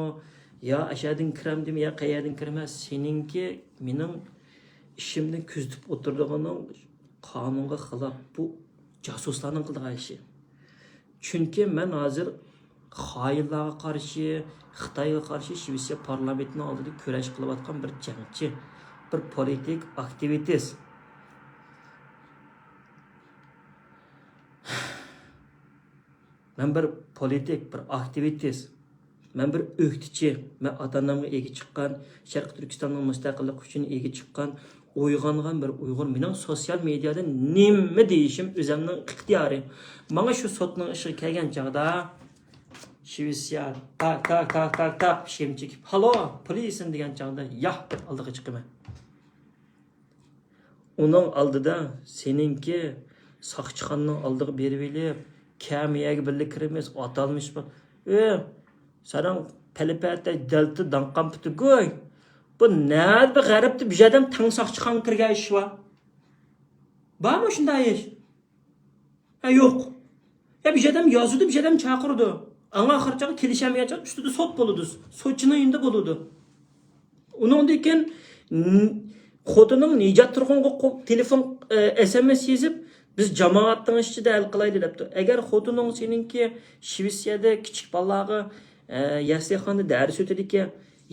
يا ئەشەدىن كىرەمدىمۇ، يا قەيەردىن كىرىمەن، سېنىڭكى مېنىڭ ئىشىمنى كۆزىتىپ ئولتۇرىدىغىنىڭ قانۇنغا خىلاپ، بۇ جاسۇسلارنىڭ قىلىدىغان ئىشى. چۈنكى مەن ھازىر خائىنلارغا قارشى، خىتايغا قارشى شىۋېتسىيە پارلامېنتىنىڭ ئالدىدا كۈرەش قىلىۋاتقان بىر جەڭچى، بىر پولىتىك ئاكتىۋىست. مەن بىر پولىتىك، بىر ئاكتىۋىست. مەن بىر ئۆكتىچى، مەن ئاتا-ئانامغا ئىگە چىققان، شەرقىي تۈركىستاننىڭ مۇستەقىللىقى ئۈچۈن ئىگە چىققان، ئويغانغان بىر ئۇيغۇر. مېنىڭ سوتسىيال مېدىيادا نېمە دېيىشىم ئۆزۈمنىڭ ئىختىيارى. ماڭا شۇ سوتنىڭ ئىشىغا كەلگەن چاغدا، شىۋېتسىيە، تاك، تاك، تاك، تاك، تاك، پىشىم چېكىپ، «ھالو، پولىسمۇ؟» دېگەن چاغدا، «ياق» دەپ ئالدىغا چىقىمەن. ئۇنىڭ ئالدىدا سېنىڭكى ساقچىخانىنىڭ ئالدىغا بېرىۋېلىپ، كەمىيەگە بىللە كىرىمىز، ئاتالمىش بار. ئۆ، ساراڭ پەلىپەتە دەلتە داڭقام پۈتۈگوي. بۇ نەدە بىر غەربتە بىر ئادەم تەڭ ساقچىخانىغا كىرگەن ئىش بار؟ بارمۇ شۇنداق ئىش؟ ھە، يوق. يا بىر ئادەم يازىدۇ، بىر ئادەم چاقىرىدۇ. ئاڭا ئاخىرى چاغى كېلىشەلمىگەن چاغ ئۈستىدە سوت بولىدۇ. سوتچىنىڭ يېنىدا بولىدۇ. ئۇنىڭدىن كېيىن ن-، خوتۇنۇڭ نىجات تۇرغۇنغا قو-، تېلېفون، ئە، ئېس ئېم ئېس يېزىپ، «بىز جامائەتنىڭ ئىچىدە ھەل قىلايلى» دەپتۇ. ئەگەر خوتۇنۇڭ سېنىڭكى شىۋېتسىيەدە كىچىك بالىلارغا، ئە، يەسلىخانىدا دەرس ئۆتىدىكەن،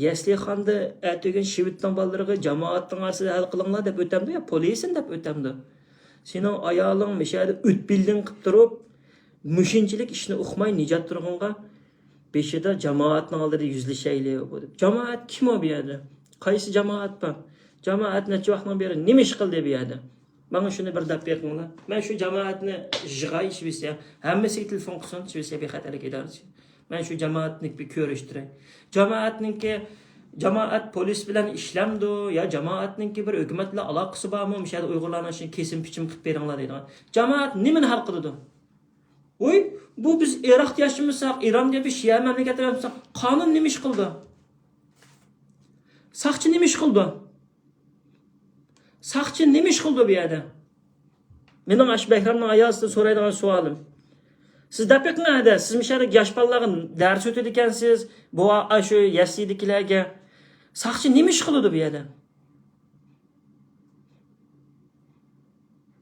يەسلىخانىدا ئەتىگەن شىۋېتنىڭ بالىلىرىغا «جامائەتنىڭ ئارىسىدا ھەل قىلىڭلار» دەپ ئۆتەمدۇ يا پولىسنى دەپ ئۆتەمدۇ؟ سېنىڭ ئايالىڭ مۇشۇ يەردە ئۆتبىللىڭ قىپ تۇرۇپ، مۇشۇنچىلىك ئىشنى ئۇقماي نىجات تۇرغۇنغا بېشىدا «جامائەتنىڭ ئالدىدا يۈزلىشەيلى» بۇ دەپ. جامائەت كىم ئۇ بۇ يەردە؟ قايسى جامائەت بار؟ جامائەت نەچچە ۋاقىتنىڭ بېرى نېمە ئىش قىلدى بۇ يەردە؟ ماڭا شۇنى بىر دەپ بېقىڭلار. مەن شۇ جامائەتنى يىغاي شىۋېتسىيە. ھەممىسىگە تېلېفون قىلسۇن شىۋېتسىيە بىخەتەرلىك ئىدارىسى. مەن شۇ جامائەتنى بىر كۆرۈشتۈرەي. جامائەتنىڭكى، جامائەت پولىس بىلەن ئىشلەمدۇ يا جامائەتنىڭكى بىر ھۆكۈمەت بىلەن ئالاقىسى بارمۇ؟ مۇشۇ يەردە ئۇيغۇرلارنىڭ ئىشىنى كېسىم پىچىم قىلىپ بېرىڭلار دەيدىغان. جامائەت نېمىنى ھەل قىلىدۇ؟ ۋوي، بۇ بىز ئىراقتا ياشىمىساق، ئىراندا يا بىر شىئە مەملىكەتتە ياشىمىساق، قانۇن نېمە ئىش قىلىدۇ؟ ساقچى نېمە ئىش قىلىدۇ؟ ساقچى نېمە ئىش قىلىدۇ بۇ يەردە؟ مېنىڭ ئاشۇ بەھرامنىڭ ئايالىسىدىن سورايدىغان سوئالىم. سىز دەپ بېقىڭ ھەدە، سىز مۇشۇ يەردە ياش بالىلارغا دەرس ئۆتىدىكەنسىز، بۇ ئاشۇ يەسلىدىكىلەرگە. ساقچى نېمە ئىش قىلىدۇ بۇ يەردە؟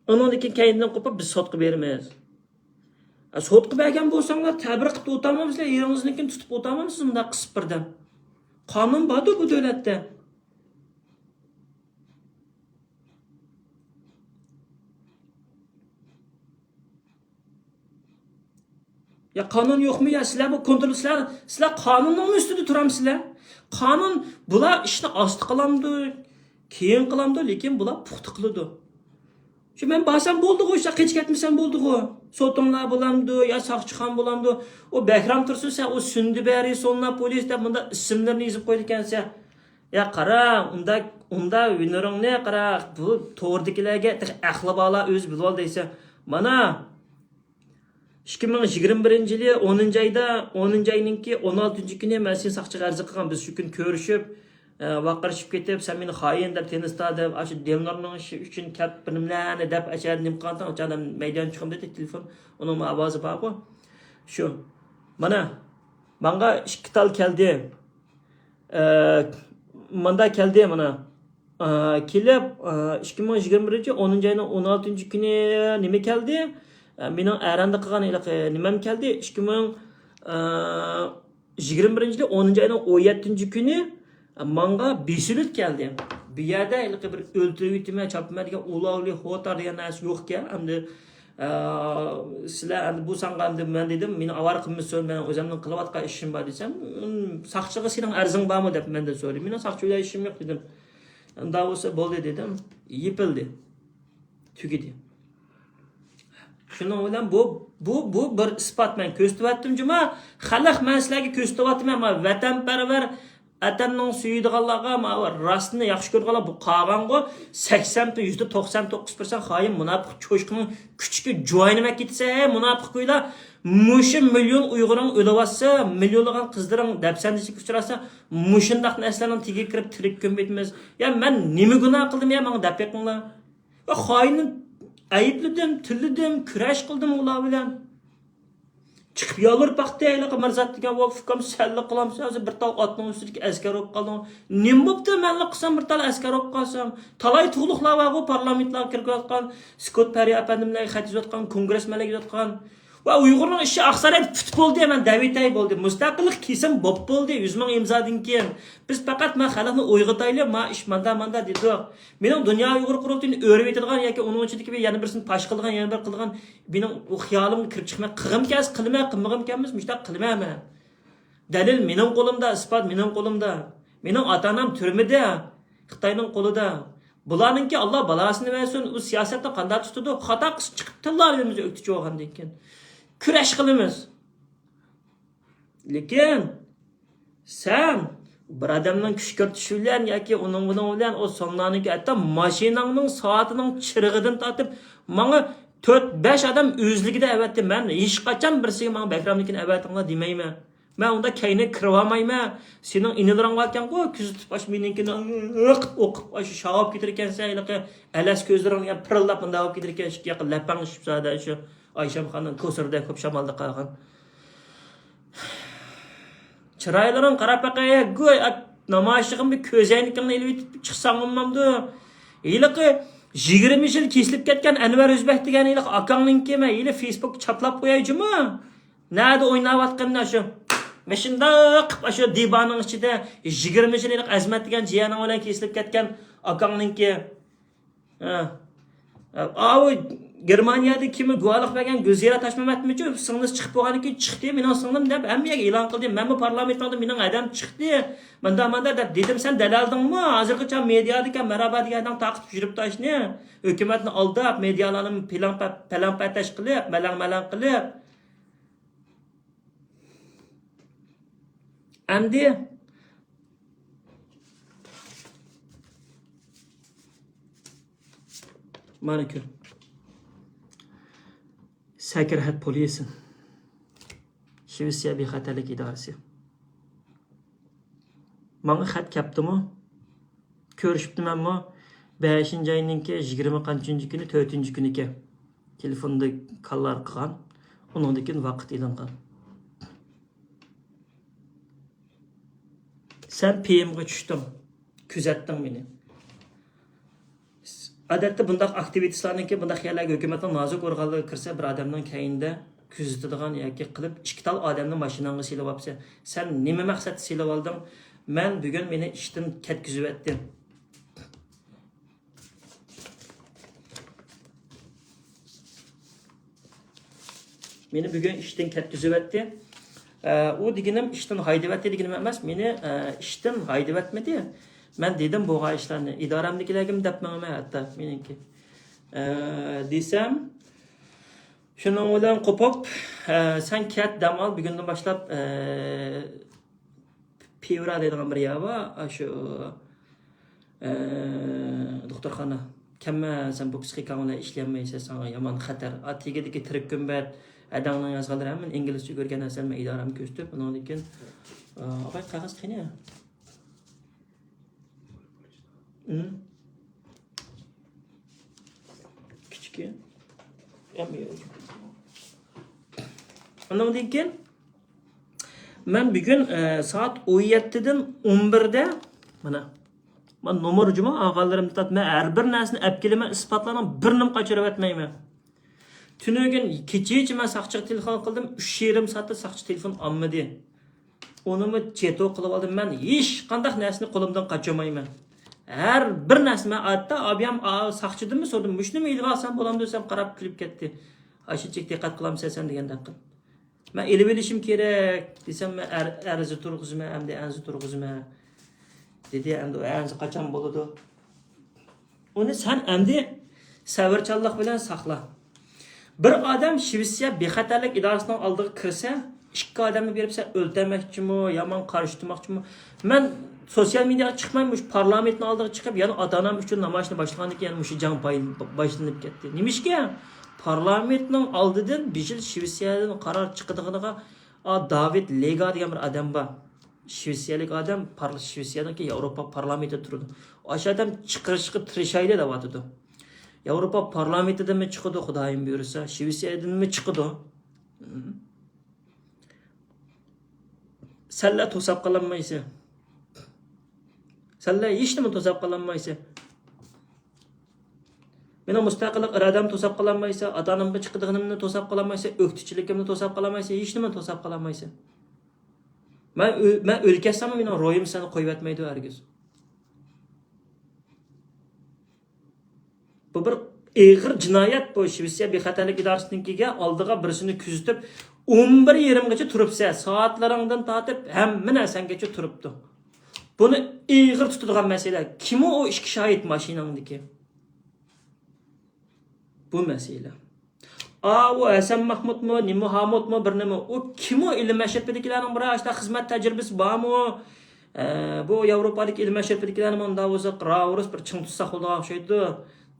ئۇنىڭدىن كېيىن كەينىدىن قوپۇپ بىز سوتقا بېرىمىز. ئە، سوتقا بەرگەن بولساڭلار، تەبىر قىلىپ ئولتۇرمامسىلەر، ئېرىڭىزنىڭكىنى تۇتۇپ ئولتۇرمامسىز مۇنداق قىسىپ بىردەم؟ قانۇن باردۇ بۇ دۆلەتتە. يا قانۇن يوقمۇ يا؟ سىلەر بۇ كونترول، سىلەر، سىلەر قانۇننىڭمۇ ئۈستىدە تۇرامسىلەر؟ قانۇن بۇلار ئىشنى ئاستا قىلامدۇ، كېيىن قىلامدۇ، لېكىن بۇلار پۇختا قىلىدۇ. شۇ مەن بارسام بولدىغۇ، شۇ قېچىپ كەتمىسەم بولدىغۇ. سوتۇڭلار بولامدۇ يا ساقچىخان بولامدۇ؟ ئۇ بەھرام تۇرسۇن، سەن ئۇ سۈندىبەرى، سوننا پولىس دەپ مۇنداق ئىسىملىرىنى يېزىپ قويىدىكەنسەن. يا قارا، ئۇندا، ئۇندا ھۈنىرىڭنى قارا، بۇ توردىكىلەرگە تېخى ئەقلى بارلار ئۆزى بىلىۋال دەيسەن. مانا، ئىككى مىڭ يىگىرمە بىرىنچى يىلى ئونىنچى ئايدا، ئونىنچى ئاينىڭكى ئون ئالتىنچى كۈنى مەن سېنى ساقچىغا ئەرز قىلغان. بىز شۇ كۈنى كۆرۈشۈپ، ئە، ۋارقىرىشىپ كېتىپ، سەن مېنى خائىن دەپ، تېنىستا دەپ، ئاشۇ دېڭلارنىڭ ئىشى ئۈچۈن كەپ بىر نېمىلەرنى دەپ، ئەشەدە نېمە قىلغانتىڭ، ئاچادىن مەيدان چىقىم دېدى، تېلېفون، ئۇنىڭمۇ ئاۋازى بارغۇ. شۇ. مانا، ماڭا ئىككى تال كەلدى. ئە، ماندا كەلدى، مانا. ئە، كېلىپ، ئە، ئىككى مىڭ يىگىرمە بىرىنچى ئونىنچى ئاينىڭ ئون ئالتىنچى كۈنى نېمە كەلدى؟ ئە، مېنىڭ ئەرەندە قىلغان ھېلىقى نېمەم كەلدى. ئىككى مىڭ، ئە، يىگىرمە بىرىنچى يىلى ئونىنچى ئاينىڭ ئون يەتتىنچى كۈنى، ئە، ماڭا بېسىلىت كەلدى. بۇ يەردە ھېلىقى بىر ئۆلتۈرۈۋېتىمەن، چاپىمەن دېگەن ئۇلاۋلى خوتار دېگەن نەرسە يوقكەن. ئەمدى، ئە، سىلەر ئەمدى بۇ سانغا ئەمدى مەن دېدىم، مېنى ئاۋارە قىلمىسۇن، مەن ئۆزۈمنىڭ قىلىۋاتقان ئىشىم بار دېسەم، ئۇم، ساقچىغا سېنىڭ ئەرزىڭ بارمۇ دەپ مەندىن سورىدى. مېنىڭ ساقچى بىلەن ئىشىم يوق دېدىم. ئۇنداق بولسا بولدى دېدىم. يېپىلدى. تۈگىدى. شۇنىڭ بىلەن بۇ، بۇ، بۇ بىر ئىسپات مەن كۆرسىتىۋەتتىم جۇما. خەلق، مەن سىلەرگە كۆرسىتىۋاتىمەن، مانا ۋەتەنپەرۋەر، ۋەتەننىڭ سۆيىدىغانلارغا، مانا راستنى ياخشى كۆرىدىغانلار بۇ قالغانغۇ سەكسەن، يۈزدە توقسان توققۇز پىرسەنت خائىن، مۇناپىق، چوشقىنىڭ كۈچۈكى جۇۋاينىمەن كېتىسە، ھەي مۇناپىق كويلار، مۇشۇ مىليون ئۇيغۇرۇڭ ئۆلۈۋاتسا، مىليونلىغان قىزلىرىڭ دەپسەندىچىلىككە ئۇچراتسا، مۇشۇنداق نەرسىلەرنىڭ تېگىگە كىرىپ تىرىك كۆمۈپ كېتىمىز. يا مەن نېمە گۇناھ قىلدىم يا، ماڭا دەپ بېقىڭلار. ۋە خائىننى ئەيىبلىدىم، تىللىدىم، كۈرەش قىلدىم ئۇلار بىلەن. چىقىپ يالۋۇرۇپ باقتى ھېلىقى مىرزات دېگەن، ۋاي ئۇكام، سەنلا قىلامسەن ھازىر بىر تال ئاتنىڭ ئۈستىدىكى ئەسكەر بولۇپ قالدىڭ. نېمە بوپتۇ مەنلا قىلسام بىر تال ئەسكەر بولۇپ قالسام؟ تالاي تۇغلۇقلار بارغۇ پارلامېنتلارغا كىرىپ كېلىۋاتقان، سكوت پەررى ئەپەندىملەرگە خەت يېزىۋاتقان، كونگرېسمېنلەرگە يېزىۋاتقان. ۋە ئۇيغۇرنىڭ ئىشى ئاقسارايدا پۈت بولدى، مەن دەۋېتەي بولدى. مۇستەقىللىق كېسىم بوپ بولدى، يۈز مىڭ ئىمزادىن كېيىن. بىز پەقەت مەن خەلقنى ئويغىتايلى، ما ئىش ماندا ماندا دېدۇق. مېنىڭ دۇنيا ئۇيغۇر قۇرۇلتىيىنى ئۆرۈۋېتىدىغان ياكى ئۇنىڭ ئىچىدىكى بىر يەنە بىرسىنى پاش قىلىدىغان، يەنە بىر قىلىدىغان مېنىڭ ئۇ خىيالىمغا كىرىپ چىقماي، قىلغۇم كەلسە قىلىمەن، قىلمىغۇم كەلمىسە مۇشۇنداق قىلىمەن مەن. دەلىل مېنىڭ قولۇمدا، ئىسپات مېنىڭ قولۇمدا. مېنىڭ ئاتا-ئانام تۈرمىدە، خىتاينىڭ قولىدا. بۇلارنىڭكى ئاللا بالاسىنى بەرسۇن، ئۇ سىياسەتنى قانداق تۇتىدۇ؟ خاتا قىلسا چىقىپ تىللاۋېرىمىز ئۆكتىچى بولغاندىن كېيىن. كۈرەش قىلىمىز. لېكىن سەن بىر ئادەمنىڭ كۈشكۈرتۈشى بىلەن ياكى ئۇنىڭ بۇنىڭ بىلەن ئۇ سومنانىڭكى ھەتتا ماشىناڭنىڭ سائىتىنىڭ چىرىغىدىن تارتىپ ماڭا تۆت، بەش ئادەم ئۆزلۈكىدە ئەۋەتتى. مەن ھېچقاچان بىرسىگە ماڭا بەكرەمنىڭكىنى ئەۋەتىڭلار دېمەيمەن. مەن ئۇنداق كەينىگە كىرىۋالمايمەن. سېنىڭ ئىنىلىرىڭ باركەنغۇ، كۆزىتىپ ئاشۇ مېنىڭكىنى ئوقۇپ، ئوقۇپ، ئاشۇ شاۋاپ كېتىدىكەنسەن، ھېلىقى ئەلەس كۆزلىرىڭ يەنە پىرىلداپ مۇنداق بولۇپ كېتىدىكەن، ئىككى ياققا لەپەڭلىشىپ زادى شۇ ئايشەمخاننىڭ كوسىرىدەك بولۇپ شامالدا قالغان. چىرايلىرىڭ قاراپ بېقەي، گۇي، ئات-، نامايىشىغىمدا كۆز ئەينىكىڭنى ئېلىۋېتىپ چىقساڭ بولمامدۇ؟ ھېلىقى يىگىرمە يىل كېسىلىپ كەتكەن ئەنۋەر ئۆزبەك دېگەن ھېلىقى ئاكاڭنىڭكى مەن ھېلى فېيسبۇكقا چاپلاپ قوياي جۇمۇ. نەدە ئويناۋاتقىنىنى شۇ. مۇشۇنداق قىلىپ ئاشۇ دىبانىڭ ئىچىدە يىگىرمە يىل ھېلىقى ئەزمەت دېگەن جىيەنىڭ بىلەن كېسىلىپ كەتكەن ئاكاڭنىڭكى. ھە. ئاۋۇ گېرمانىيەدە كىم گۇۋاھلىق بەرگەن گۈلزىرە تاشمەمەتمىچۇ؟ سىڭلىسى چىقىپ بولغاندىن كېيىن چىقتى، مېنىڭ سىڭلىم دەپ ھەممە يەرگە ئېلان قىلدى. مەنمۇ پارلامېنتىڭدا مېنىڭ ھەدەم چىقتى. مۇنداق مۇنداق دەپ دېدىم، سەن دەلەلدىڭمۇ؟ ھازىرغىچە مېدىيادىكى مەرھابا دېگەن ھەدەڭ تارقىتىپ يۈرۈپ تاشنى. ھۆكۈمەتنى ئالداپ، مېدىيالارنى پىلان پە-، پەلەڭ پەتەش قىلىپ، مەلەڭ مەلەڭ قىلىپ. ئەمدى مانا كۆر. سەكرەھەت پولىسى. شىۋېتسىيە بىخەتەرلىك ئىدارىسى. ماڭا خەت كەپتىمۇ؟ كۆرۈشۈپتىمەنمۇ؟ بەشىنچى ئاينىڭكى يىگىرمە قانچىنچى كۈنى، تۆتىنچى كۈنىكەن. تېلېفوندا كاللار قىلغان. ئۇنىڭدىن كېيىن ۋاقىت ئېلىنغان. سەن پېيىمغا چۈشتۈڭ، كۆزەتتىڭ مېنى. ئادەتتە بۇنداق ئاكتىۋىستلارنىڭكى بۇنداق يەرلەرگە ھۆكۈمەتنىڭ نازۇك ئورگانلىرىغا كىرسە، بىر ئادەمنىڭ كەينىدە كۆزىتىدىغان ياكى قىلىپ ئىككى تال ئادەمنى ماشىناڭغا سېلىۋاپسەن. سەن نېمە مەقسەتتە سېلىۋالدىڭ؟ مەن بۈگۈن مېنى ئىشتىن كەتكۈزۈۋەتتى. مېنى بۈگۈن ئىشتىن كەتكۈزۈۋەتتى. ئە، ئۇ دېگىنىم ئىشتىن ھايدىۋەتتى دېگىنىم ئەمەس، مېنى، ئە، ئىشتىن ھايدىۋەتمىدى. مەن دېدىم بولغان ئىشلارنى، ئىدارەمدىكىلەرگىمۇ دەپمەن مەن ھەتتا مېنىڭكى. ئە، دېسەم، شۇنىڭ بىلەن قوپۇپ، ئە، سەن كەت، دەم ئال، بۈگۈندىن باشلاپ، ئە، پىۋرا دەيدىغان بىر يەر بار، ئاشۇ، ئە، دوختۇرخانا. كەلمە، سەن بۇ پىسخىكاڭ بىلەن ئىشلىيەلمەيسەن، ساڭا يامان خەتەر. ئا، تېگىدىكى تىرىك گۈمبەت، ئەدەڭنىڭ يازغانلىرى ھەممىنى ئىنگلىزچە ئۆگەرگەن نەرسىلەرنى مەن ئىدارەمگە كۆرسىتىپ، ئۇنىڭدىن كېيىن، ئا، ئاپاي، قەغەز قېنى؟ ھىم؟ كىچىكى. ئۇنىڭدىن كېيىن مەن بۈگۈن، ئە، سائەت ئون يەتتىدىن ئون بىردە، مانا، مانا نومۇر جۇمۇ ئالغانلىرىمدا تارتىپ، مەن ھەر بىر نەرسىنى ئەپ كېلىمەن، ئىسپاتلارنىڭ بىرىنىمۇ قاچۇرۇۋەتمەيمەن. تۈنۈگۈن كېچىچە مەن ساقچىغا تېلېفون قىلدىم، ئۈچ يېرىم سائەتتە ساقچى تېلېفون ئالمىدى. ئۇنىمۇ چېتو قىلىۋالدىم. مەن ھېچقانداق نەرسىنى قولۇمدىن قاچۇرمايمەن. ھەر بىر نەرسە، مەن ھەتتا ئابىيام، ئا، ساقچىدىنمۇ سورىدىم، مۇشۇنىمۇ ئېلىۋالسام بولامدۇ دېسەم، قاراپ كۈلۈپ كەتتى. ئاشۇنچىلىك دىققەت قىلامسەن سەن دېگەندەك قىلىپ. مەن ئېلىۋېلىشىم كېرەك دېسەم، مەن ئەر-، ئەرزە تۇرغۇزىمەن، ئەمدى ئەنزە تۇرغۇزىمەن دېدى. ئەمدى ئۇ ئەنزە قاچان بولىدۇ؟ ئۇنى سەن ئەمدى سەۋرچانلىق بىلەن ساقلا. بىر ئادەم شىۋېتسىيە بىخەتەرلىك ئىدارىسىنىڭ ئالدىغا كىرسە، ئىككى ئادەمنى بېرىپ سەن ئۆلتۈرمەكچىمۇ، يامان قارشى تۇرماقچىمۇ؟ مەن سوتسىيال مېدىياغا چىقماي، مۇشۇ پارلامېنتنىڭ ئالدىغا چىقىپ، يەنە ئاتا-ئانام ئۈچۈن نامايىشنى باشلىغاندىن كېيىن، يەنە مۇشۇ جەڭ پاي-، باشلىنىپ كەتتى. نېمىشقا؟ پارلامېنتنىڭ ئالدىدىن بىژىل شىۋېتسىيەدىن قارار چىقىدىغىنىغا، ئا، داۋىد لېگا دېگەن بىر ئادەم بار. شىۋېتسىيەلىك ئادەم، پارل-، شىۋېتسىيەدىكى ياۋروپا پارلامېنتىدا تۇرىدۇ. ئاشۇ ئادەم چىقىرىشقا تىرىشايلى دەۋاتىدۇ. ياۋروپا پارلامېنتىدىنمۇ چىقىدۇ، خۇدايىم بۇيرۇسا، شىۋېتسىيەدىنمۇ چىقىدۇ. سەنلەر توساپ قالالمايسەن. سەنلەر ھېچنېمە توساپ قالالمايسەن. مېنىڭ مۇستەقىللىق ئىرادەمنى توساپ قالالمايسەن، ئاتا-ئانامغا چىقىدىغىنىمنى توساپ قالالمايسەن، ئۆكتىچىلىكىمنى توساپ قالالمايسەن، ھېچنېمىنى توساپ قالالمايسەن. مەن ئۆ-، مەن ئۆلۈپ كەتسەممۇ مېنىڭ روھىم سېنى قويۇۋەتمەيدۇ ھەرگىز. بۇ بىر ئېغىر جىنايەت بۇ. شىۋېتسىيە بىخەتەرلىك ئىدارىسىنىڭكىگە ئالدىغا بىرسىنى كۆزىتىپ، ئون بىر يېرىمغىچە تۇرۇپسەن. سائەتلىرىڭدىن تارتىپ ھەممە نەرسەڭگىچە تۇرۇپتۇ. بۇنى ئېغىر تۇتىدىغان مەسىلە. كىمۇ ئۇ ئىككى شاھىت ماشىناڭدىكى؟ بۇ مەسىلە. ئاۋۇ ھەسەن مەھمۇتمۇ، نېمە ھامۇتمۇ، بىر نېمە. ئۇ كىمۇ ئىلىم مەشرىپىدىكىلەرنىڭ بىرەر ئاشۇنداق خىزمەت تەجرىبىسى بارمۇ؟ ئە، بۇ ياۋروپادىكى ئىلىم مەشرىپىدىكىلەرنى مۇنداق بولسا، راۋۇرۇس بىر چىڭ تۇتساق بولىدىغان ئوخشايدۇ.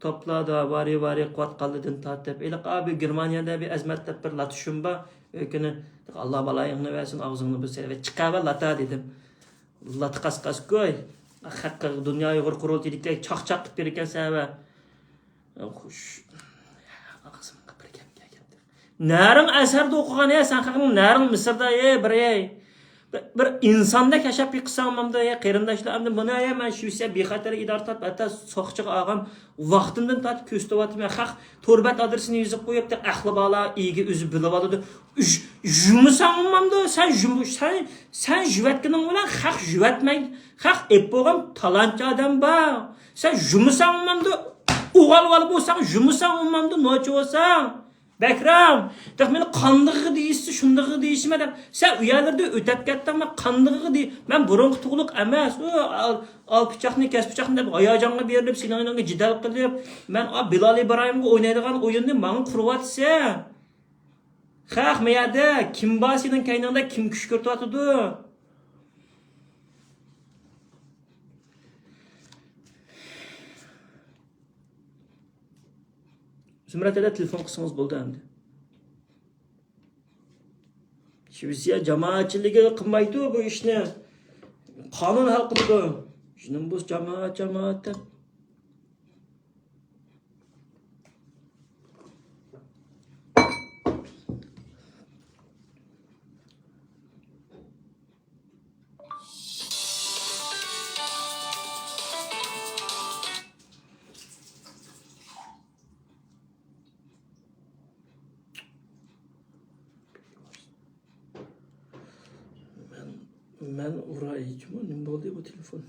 توپلادا، ۋارى، ۋارى، قۇۋۋەت قالدىدىن تارتىپ. ھېلىقى ئا، بۇ گېرمانىيەدە بىر ئەزمەت دەپ بىر لاتا شۇم بار. ئۆكۈنى، ئاللا بالايىڭنى بەرسۇن، ئاغزىڭنى بىر سېلىۋەت، چىقاۋەر لاتا دېدىم. لاتا قاسقاس گۇي. خەق، دۇنيا ئۇيغۇر قۇرۇلتىيىدىكى چاقچاق قىلىپ بېرىكەنسەن ۋە خوش. ئاغزىمغا بىر گەپ كەلگەندە. نەرىڭ ئەسەردە ئوقۇغان، ھە، سەن خەقنىڭ نەرىڭ مىسىردا، ھە، بىر، ھە، بىر، بىر ئىنساندەك ياشاپ بېقىسەن مامدا، ھە، قېرىنداشلار، ئەمدى بۇنى، ھە، مەن شىۋېتسىيە بىخەتەر ئىدارە تارتىپ، ھەتتا ساقچىغا ئالغان ۋاقتىمدىن تارتىپ كۆرسىتىۋاتىمەن. خەق تور بەت ئادرېسىنى يېزىپ قويۇپتۇ، ئەقلى بالار ئىگە ئۆزى بىلىۋالىدۇ. ژ-، ژۇمىساڭ بولمامدۇ؟ سەن ژۇم-، سەن، سەن ژۇۋەتكىنىڭ بىلەن خەق ژۇۋەتمەي. خەق ئېپ بولغان تالانتچى ئادەم بار. سەن ژۇمىساڭ بولمامدۇ؟ ئوغال بالا بولساڭ ژۇمىساڭ بولمامدۇ؟ نوچى بولساڭ. بەكرەم، تېخى مېنى قاندىقىغا دېيىشسە، شۇندىقىغا دېيىشىمەن دەپ. سەن ئۇ يەرلەردە ئۆتەپ كەتتىڭ، مەن قاندىقىغا دېي-، مەن بۇرۇنقى تۇغلۇق ئەمەس. ئۇ ئال، ئال پىچاقنى، كەس پىچاقنى دەپ ھاياجانغا بېرىلىپ، سېنىڭ يېنىڭغا جېدەل قىلىپ، مەن ئا بىلال ئىبراھىمغا ئوينايدىغان ئويۇننى ماڭا قۇرۇۋاتىسەن. خەق، مەيەردە كىم بار سېنىڭ كەينىڭدە، كىم كۈچ كۆرسىتىۋاتىدۇ؟ زۇمرەت ھەدە تېلېفون قىلسىڭىز بولدى ئەمدى. شىۋېتسىيە جامائەتچىلىكى قىلمايدۇ بۇ ئىشنى. قانۇن ھەل قىلىدۇ. شۇنىڭ بۇ جامائەت، جامائەت دەپ. مەن، مەن ئۇراي جۇمۇ، نېمە بولدى بۇ تېلېفون؟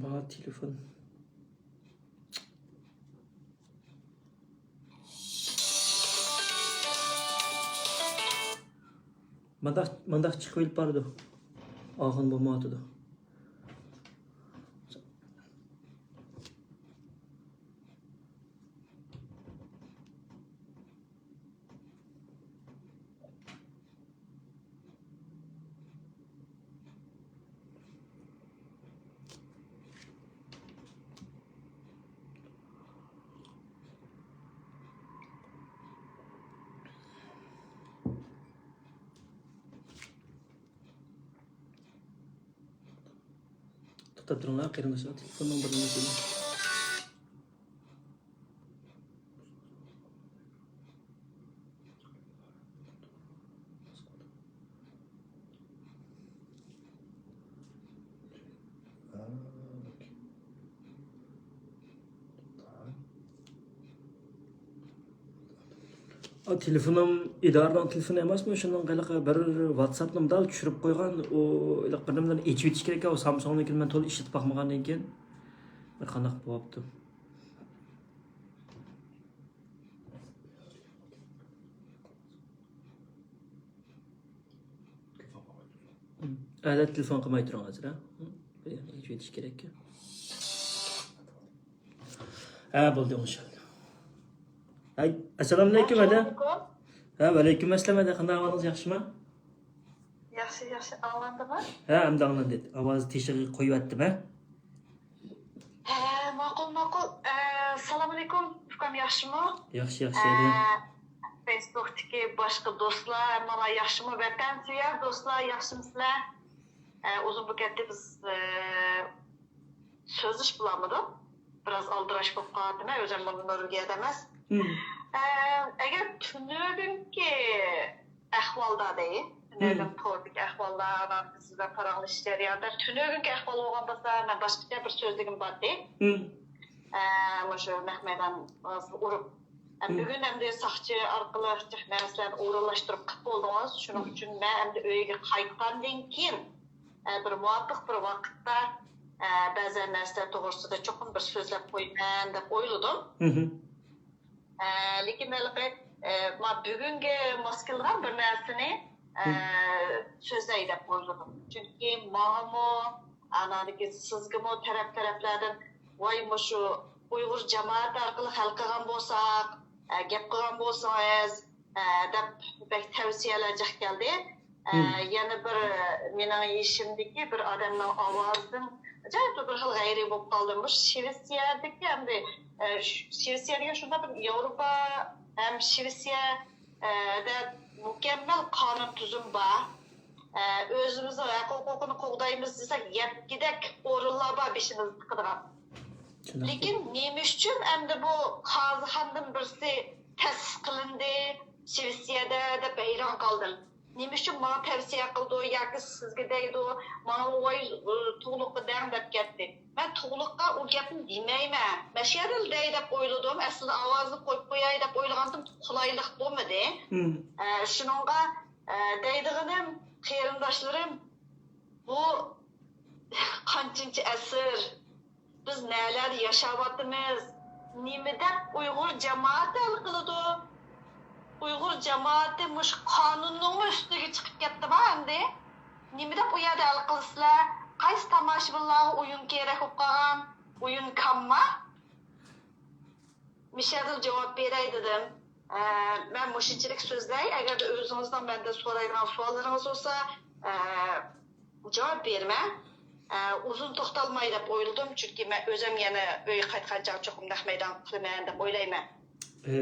بار تېلېفون. مانداق، مانداق چىقىۋېلىپ بارىدۇ. ئاغۇن بولمايۋاتىدۇ. توختاپ تۇرۇڭلار، قېرىنداشلار، تېلېفون نومۇرىنى يېزىڭ. ئا، تېلېفونۇم ئىدارىنىڭ تېلېفونى ئەمەسمۇ، شۇنىڭ ھېلىقى بىر ۋاتساپنى مۇنداق چۈشۈرۈپ قويغان، ئۇ ھېلىقى بىر نېمىلەرنى ئېچىۋېتىش كېرەك، ئۇ سامسۇڭنىڭكىنى مەن تولا ئىشلىتىپ باقمىغاندىن كېيىن بىر قانداق بوپتۇ. ئادەتتە تېلېفون قىلماي تۇرۇڭ ھازىر، ھە؟ بىر يەرگە يېتىش كېرەككەن. ھە، بولدى، ئوڭشالدى. ھەي، ئەسسالامۇئەلەيكۇم، ھەدە. ئەسسالامۇئەلەيكۇم. ھە، ۋەئەلەيكۇم ئەسسالام، ھەدە. قانداق ئەھۋالىڭىز، ياخشىمۇ؟ ياخشى، ياخشى. ئاڭلاندىمۇ؟ ھە، ئەمدى ئاڭلاندى. ئاۋازى تېشىغا قويۇۋەتتىم، ھە؟ ئە، ماقۇل، ماقۇل. ئە، سالام ئەلەيكۇم، ئۇكام، ياخشىمۇ؟ ياخشى، ياخشى، ئە، ئەدە. فېيسبۇكتىكى باشقا دوستلار، ھەممىلا ياخشىمۇ؟ ۋەتەنسۆيەر دوستلار، ياخشىمۇسىلەر؟ ئە، ئۇزۇن بولۇپ كەتتى، بىز، ئە، سۆزلىشىپ بولالمىدۇق. بىراز ئالدىراش بولۇپ قالدىم، ئۆزۈم بۇ نورۋېگىيەدە ئەمەس. مم. ئە، ئەگەر تۈنۈگۈنكى ئەھۋالدا دەي، تۈنۈگۈن توردىكى ئەھۋاللار، سىز بىلەن پاراڭلىشىش جەريانىدا تۈنۈگۈنكى ئەھۋال بولغان بولسا، مەن باشقىچە بىر سۆزلىگۈم باردى. مم. ئە، مۇشۇ نەق مەيدان ئۇرۇپ. ئە، مم. بۈگۈن ئەمدى ساقچى ئارقىلىق جىق نەرسىلەرنى ئورۇنلاشتۇرۇپ قىلىپ بولدىڭىز. شۇنىڭ ئۈچۈن مەن ئەمدى ئۆيگە قايتقاندىن كېيىن، ئە، بىر مۇۋاپىق بىر ۋاقىتتا، ئە، بەزەن نەرسىلەر توغرىسىدا چوقۇم بىر سۆزلەپ قويىمەن دەپ ئويلىدىم. مم. ئە، لېكىن ھېلىقى، ئە، ما بۈگۈنگە ماس كېلىدىغان بىر نەرسىنى، ئە، سۆزلەي دەپ ئويلىدىم. چۈنكى ماڭىمۇ، ئاناندىكى سىزگىمۇ تەرەپ-تەرەپلەردىن، ۋاي، مۇشۇ ئۇيغۇر جامائەت ئارقىلىق ھەل قىلغان بولساق، ئە، گەپ قىلغان بولسىڭىز، ئە، دەپ بەك تەۋسىيەلەر جىق كەلدى. ئە، يەنە بىر مېنىڭ يېشىمدىكى بىر ئادەمنىڭ ئاۋازىدىن ئاجايىپ بىر خىل غەيرىي بولۇپ قالدىم. بۇ شىۋېتسىيەدىكى ئەمدى، ئە، ش-، شىۋېتسىيە دېگەن شۇنداق بىر ياۋروپا ھەم شىۋېتسىيە، ئە، دە مۇكەممەل قانۇن تۈزۈم بار. ئە، ئۆزىمىزنىڭ ھەق ھوقۇقىنى قوغدايمىز دېسەك، يەتكۈدەك ئورۇنلار بار بېشىمىزنى تىقىدىغان. لېكىن نېمە ئۈچۈن ئەمدى بۇ قازىخاندىن بىرسى تەسىس قىلىندى شىۋېتسىيەدە دەپ ھەيران قالدىم. نېمە ئۈچۈن ماڭا تەۋسىيە قىلىدۇ ياكى سىزگە دەيدۇ، ماڭا ۋاي، تۇغلۇققا دەڭ دەپ كەتتى. مەن تۇغلۇققا ئۇ گەپنى دېمەيمەن. مەشەدىل دەي دەپ ئويلىدىم. ئەسلىدە ئاۋازنى قويۇپ قوياي دەپ ئويلىغانتىم، قولايلىق بولمىدى. ئە، شۇنىڭغا، ئە، دەيدىغىنىم، قېرىنداشلىرىم، بۇ قانچىنچى ئەسىر؟ بىز نەلەردە ياشاۋاتىمىز؟ نېمە دەپ ئۇيغۇر جامائىتى ھەل قىلىدۇ؟ ئۇيغۇر جامائىتى مۇشۇ قانۇننىڭمۇ ئۈستىگە چىقىپ كەتتىما ئەمدى؟ نېمە دەپ ئۇ يەردە ھەل قىلىسىلەر؟ قايسى تاماشىبىنلارغا ئويۇن كېرەك بولۇپ قالغان؟ ئويۇن كامما؟ مىشەدىل جاۋاب بېرەي دېدىم. ئە، مەن مۇشۇنچىلىك سۆزلەي، ئەگەردە ئۆزىڭىزنىڭ مەندىن سورايدىغان سوئاللىرىڭىز بولسا، ئە، جاۋاب بېرىمەن. ئە، ئۇزۇن توختالماي دەپ ئويلىدىم، چۈنكى مەن ئۆزۈم يەنە ئۆيگە قايتقان چاغ چوقۇم نەق مەيدان قىلىمەن دەپ ئويلايمەن. ئە،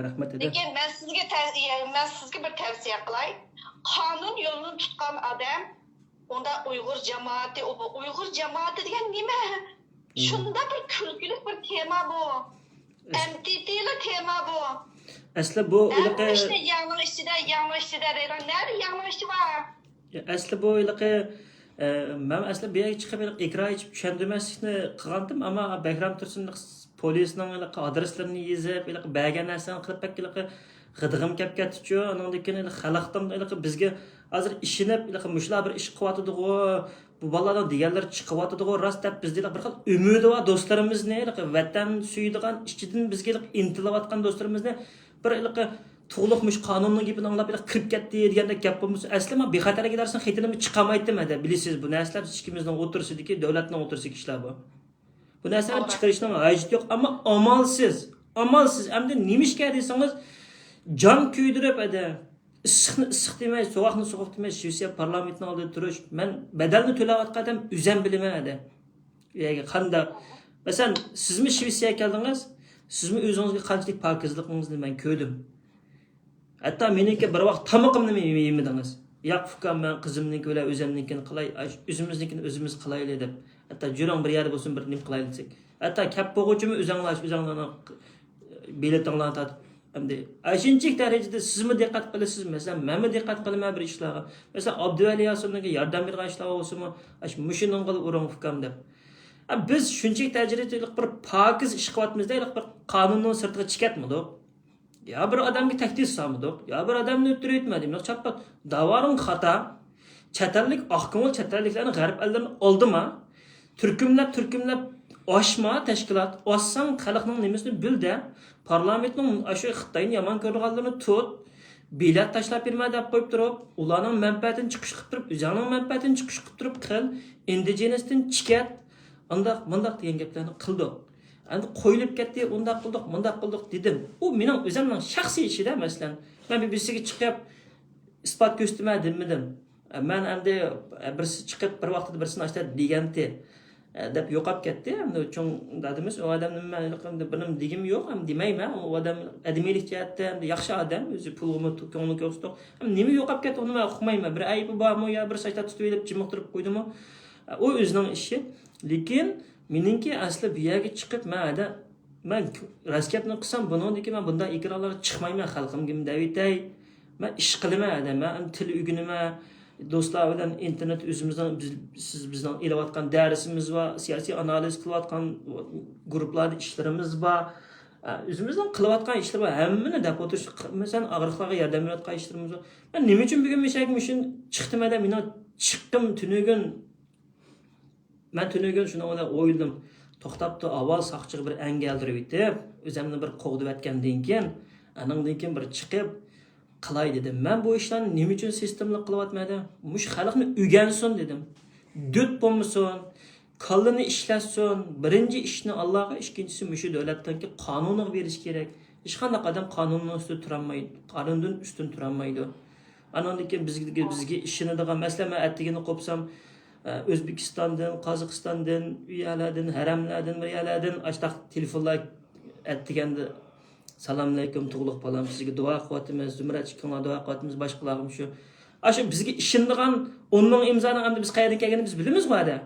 رەھمەت ئەدە. لېكىن مەن سىزگە تە-، يە-، مەن سىزگە بىر تەۋسىيە قىلاي. قانۇن يولىنى تۇتقان ئادەم، ئۇندا ئۇيغۇر جامائىتى، ئۇ، ئۇيغۇر جامائىتى دېگەن نېمە؟ شۇنداق بىر كۈلكىلىك بىر تېما بۇ. ئەمتىتىلا تېما بۇ. ئەسلى بۇ ھەممە ئىشنى ياڭنىڭ ئىچىدە، ياڭنىڭ ئىچىدە دەيدۇ. نەدە ياڭنىڭ ئىچى بار؟ ئەسلى بۇ ھېلىقى، ئە، مەن ئەسلى بۇ يەرگە چىقىپ ھېلىقى ئېكران ئېچىپ چۈشەندۈرمەسلىكنى قىلغانتىم، ئەمما بەھرام تۇرسۇن پولىسنىڭ ھېلىقى ئادرېسلىرىنى يېزىپ، ھېلىقى بەرگەن نەرسىلەرنى قىلىپ بەك ھېلىقى غىدىقىم كەپ كەتتىچۇ. ئانىڭدىن كېيىن ھېلىقى خەلقتىن ھېلىقى بىزگە ھازىر ئىشىنىپ، ھېلىقى مۇشۇلار بىر ئىش قىلىۋاتىدىغۇ، بۇ بالىلارنىڭ دېگەنلىرى چىقىۋاتىدىغۇ راست دەپ، بىزدە ھېلىقى بىر خىل ئۈمىدى بار دوستلىرىمىزنى، ھېلىقى ۋەتەن سۆيىدىغان، ئىچىدىن بىزگە ھېلىقى ئىنتىلىۋاتقان دوستلىرىمىزنى بىر ھېلىقى تۇغلۇق مۇشۇ قانۇننىڭ گېپىنى ئاڭلاپ ھېلىقى كىرىپ كەتتى دېگەندەك گەپ بولمىسۇن. ئەسلى مەن بىخەتەرلىك ئىدارىسىنىڭ خېتىنىمۇ چىقالمايتتىم ھەدە. بىلىسىز، بۇ نەرسىلەر بىز ئىككىمىزنىڭ ئوتتۇرىسىدىكى، دۆلەتنىڭ ئوتتۇرىسىدىكى ئىشلار بۇ. بۇ نەرسىلەرنى چىقىرىشنىڭ ھاجىتى يوق، ئەمما ئامالسىز، ئامالسىز. ئەمدى نېمىشقا دېسىڭىز، جان كۆيدۈرۈپ ھەدە، ئىسسىقنى ئىسسىق دېمەي، سوغۇقنى سوغۇق دېمەي، شىۋېتسىيە پارلامېنتىنىڭ ئالدىدا تۇرۇش، مەن بەدەلنى تۆلەۋاتقان ئادەم ئۆزەم بىلىمەن ھەدە. ئۇ يەرگە قانداق، مەسىلەن، سىزمۇ شىۋېتسىيەگە كەلدىڭىز، سىزمۇ ئۆزىڭىزگە قانچىلىك پاكىزلىقىڭىزنى مەن كۆردۈم. ھەتتا مېنىڭكى بىر ۋاق تامىقىمنىمۇ يېمىدىڭىز. ياق، ئۇكام، مەن قىزىمنىڭكى بىلەن ئۆزەمنىڭكىنى قىلاي، ئاش-، ئۆزىمىزنىڭكىنى ئۆزىمىز قىلايلى دەپ. ھەتتا جۈرۈڭ بىر يەردە بولسۇن بىر نېمە قىلايلى دېسەك. ھەتتا كەپ بولغۇچىمۇ ئۆزەڭلار، ئۆزەڭلارنىڭ بېلىتىڭلارنى تارتىپ. ئەمدى ئاشۇنچىلىك دەرىجىدە سىزمۇ دىققەت قىلىسىز، مەسىلەن، مەنمۇ دىققەت قىلىمەن بىر ئىشلارغا. مەسىلەن، ئابدۇۋەلى ياسىننىڭكى ياردەم بېرىدىغان ئىشلارغا بولسىمۇ، ئاش-، مۇشۇنىڭغىلا ئۇرۇڭ، ئۇكام، دەپ. ئە، بىز شۇنچىلىك دەرىجىدە بىر پاكىز ئىش قىلىۋاتىمىز-دە، بىر قانۇننىڭ سىرتىغا چىقىۋاتمىدۇق. يا بىر ئادەمگە تەھدىت سالمىدۇق، يا بىر ئادەمنى ئۆلتۈرۈۋەتمىدى. مېنىڭ چاپپا داۋارىڭ خاتا. چەت ئەللىك ئاقكۆڭۈل چەت ئەللىكلەرنى غەرب ئەللىرىنى ئالدىما. تۈركۈملەپ، تۈركۈملەپ ئاشما تەشكىلات، ئاشساڭ خەلقنىڭ نېمىسىنى بىل-دە. پارلامېنتنىڭ ئاشۇ خىتاينى يامان كۆرىدىغانلىرىنى تۇت. بېلەت تاشلاپ بېرىمەن دەپ قويۇپ تۇرۇپ، ئۇلارنىڭ مەنپەئەتىنى چىقىش قىلىپ تۇرۇپ، ئۆزۈڭنىڭ مەنپەئەتىنى چىقىش قىلىپ تۇرۇپ قىل، ئىندىجېنەستىن چىقىت، ئانداق مۇنداق دېگەن گەپلەرنى قىلدۇق. ئەمدى قويۇلۇپ كەتتى، ئۇنداق قىلدۇق، مۇنداق قىلدۇق دېدىم. ئۇ مېنىڭ ئۆزۈمنىڭ شەخسىي ئىشىدا، مەسىلەن، مەن بىر بىرسىگە چىقىپ ئىسپات كۆرسىتىمەن دېمىدىم. مەن ئەمدى بىرسى چىقىپ بىر ۋاقتىدا بىرسىنى ئاشتا دېگەنتى. ئە، دەپ يوقاپ كەتتى. ئەمدى چوڭ دادىمىز، ئۇ ئادەمنى مەن ھېلىقى بىر نېمە دېگۈم يوق، ھەم دېمەيمەن. ئۇ ئادەم ئەدمىيلىك جەھەتتە ئەمدى ياخشى ئادەم، ئۆزى پۇلغىمۇ كۆڭلى كۆرسىتىدۇ. ھەم نېمە يوقاپ كەتتى، ئۇنى مەن ئۇقمايمەن. بىر ئەيىبى بارمۇ يا بىر ساچاق تۇتۇپ ئېلىپ جىمىقتۇرۇپ قويدىمۇ؟ ئە، ئۇ ئۆزىنىڭ ئىشى. لېكىن مېنىڭكى ئەسلى بۇ يەرگە چىقىپ، مەن ھەدە، مەن راست گەپنى قىلسام، بۇنىڭدىن كېيىن مەن بۇنداق ئېكرانلارغا چىقمايمەن، خەلقىمگىمۇ دەۋېتەي. مەن ئىش قىلىمەن ھەدە، مەن تىل ئۆگىنىمەن. دوستلار بىلەن ئىنتېرنېت ئۆزىمىزنىڭ، بىز، سىز بىزنىڭ ئېلىۋاتقان دەرسىمىز بار، سىياسىي ئانالىز قىلىۋاتقان گۇرۇپپىلاردا ئىشلىرىمىز بار. ئە، ئۆزىمىزنىڭ قىلىۋاتقان ئىشلىرى بار، ھەممىنى دەپ ئولتۇرۇش، مەسىلەن، ئاغرىقلارغا ياردەم بېرىۋاتقان ئىشلىرىمىز بار. مەن نېمە ئۈچۈن بۈگۈن مۇشۇ يەرگە مۇشۇ چىقتىم ھەدە، مېنىڭ چىققىم تۈنۈگۈن مەن تۈنۈگۈن شۇنىڭ بىلەن ئويلىدىم. توختاپتۇ، ئاۋۋال ساقچىغا بىر ئەنگەلدۈرۈۋېتىپ، ئۆزۈمنى بىر قوغدىۋەتكەندىن كېيىن، ئانىڭدىن كېيىن بىر چىقىپ قىلاي دېدىم. مەن بۇ ئىشلارنى نېمە ئۈچۈن سىستېمىلىق قىلىۋاتىمەن دە؟ مۇشۇ خەلقنى ئۆگەنسۇن دېدىم. دۆت بولمىسۇن، كاللىنى ئىشلەتسۇن. بىرىنچى ئىشنى ئاللاغا، ئىككىنچىسى مۇشۇ دۆلەتنىڭكى قانۇنىغا بېرىش كېرەك. ھېچقانداق ئادەم قانۇننىڭ ئۈستىدە تۇرالمايدۇ، قانۇندىن ئۈستۈن تۇرالمايدۇ. ئانىڭدىن كېيىن بىزگە، بىزگە ئىشىنىدىغان، مەسىلەن، مەن ئەتىگىنى قوپسام، ئە، ئۆزبېكىستاندىن، قازاقىستاندىن، ئۇ يەرلەردىن، ھەرەملەردىن، بىر يەرلەردىن ئاشتاق تېلېفونلار ئەتىگەندە سالام ئەلەيكۇم، تۇغلۇق بالام، سىزگە دۇئا قىلىۋاتىمىز، زۇمرەت ئىككىڭلارغا دۇئا قىلىۋاتىمىز، باشقىلارغىمۇ شۇ. ئاشۇ بىزگە ئىشىنىدىغان ئون مىڭ ئىمزانىڭ ئەمدى بىز قەيەردىن كەلگىنىنى بىز بىلىمىزغۇ ھەدە.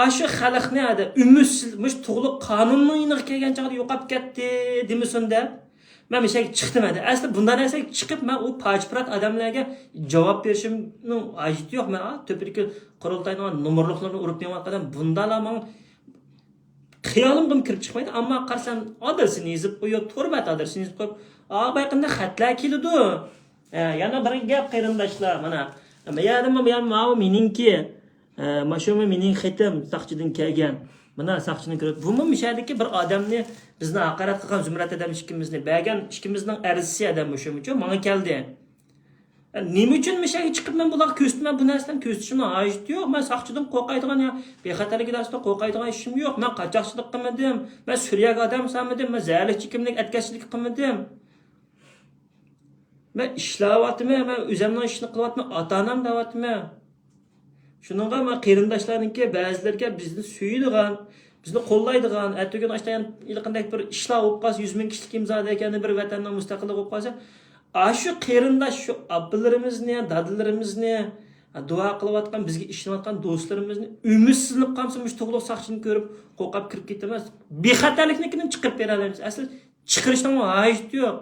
ئاشۇ خەلقنى ھەدە ئۈمىدسىز، مۇشۇ تۇغلۇق قانۇننىڭ يېنىغا كەلگەن چاغدا يوقاپ كەتتى دېمىسۇن دەپ، مەن مۇشۇ يەرگە چىقتىم ھەدە. ئەسلى بۇنداق نەرسىگە چىقىپ، مەن ئۇ پاچىپىرات ئادەملەرگە جاۋاب بېرىشىمنىڭ ھاجىتى يوق. مەن، ئا، تۆپىدىكى قۇرۇلتاينىڭ نومۇرلۇقلىرىنى ئۇرۇپ مېڭىۋاتقان ئادەم بۇنداقلار ماڭا خىيالىمغىمۇ كىرىپ چىقمايدۇ. ئەمما قارىسام، ئادرېسىنى يېزىپ قويۇپ، تور بەت ئادرېسىنى يېزىپ قويۇپ، ئا، بايقىندا خەتلەر كېلىدۇ. ئە، يەنە بىر گەپ، قېرىنداشلار، مانا، ماۋۇ مېنىڭكى، ئە، ماشۇمۇ مېنىڭ خېتىم، ساقچىدىن كەلگەن. مانا ساقچىنى كۆرۈپ، بۇمۇ مۇشەدىكى بىر ئادەمنى، بىزنى ھاقارەت قىلغان زۇمرەت ئادەم ئىككىمىزنى بەرگەن، ئىككىمىزنىڭ ئەرزىسى ئادەم مۇشۇمۇچۇ، ماڭا كەلدى. نېمە ئۈچۈن مۇشۇ يەرگە چىقىپ مەن بۇلارغا كۆرسىتىمەن؟ بۇ نەرسىلەرنى كۆرسىتىشىمنىڭ ھاجىتى يوق. مەن ساقچىدىن قورقايدىغان يا بىخەتەرلىك ئىدارىسىدىن قورقايدىغان ئىشىم يوق. مەن قاچاقچىلىق قىلمىدىم. مەن سۈرىيەگە ئادەم سالمىدىم. مەن زەھەرلىك چېكىملىك ئەتكەسچىلىك قىلمىدىم. مەن ئىشلەۋاتىمەن، مەن ئۆزۈمنىڭ ئىشىنى قىلىۋاتىمەن، ئاتا-ئانام دەۋاتىمەن. شۇنىڭغا مانا قېرىنداشلارنىڭكى بەزىلىرىگە بىزنى سۆيىدىغان، بىزنى قوللايدىغان، ئەتىگۈن ئاشتا يەنە ھېلىقىندەك بىر ئىشلار بولۇپ قالسا، يۈز مىڭ كىشىلىك ئىمزا دېگەن بىر ۋەتەننىڭ مۇستەقىللىقى بولۇپ قالسا، ئاشۇ قېرىنداش، شۇ ئاپىلىرىمىزنى، دادىلىرىمىزنى، دۇئا قىلىۋاتقان، بىزگە ئىشىنىۋاتقان دوستلىرىمىزنى ئۈمىدسىزلىنىپ قالمىسا، مۇشۇ تۇغلۇق ساقچىنى كۆرۈپ قورقۇپ كىرىپ كېتىمىز. بىخەتەرلىكنىڭكىدىن چىقىپ بېرەلەيمىز. ئەسلى چىقىرىشنىڭمۇ ھاجىتى يوق.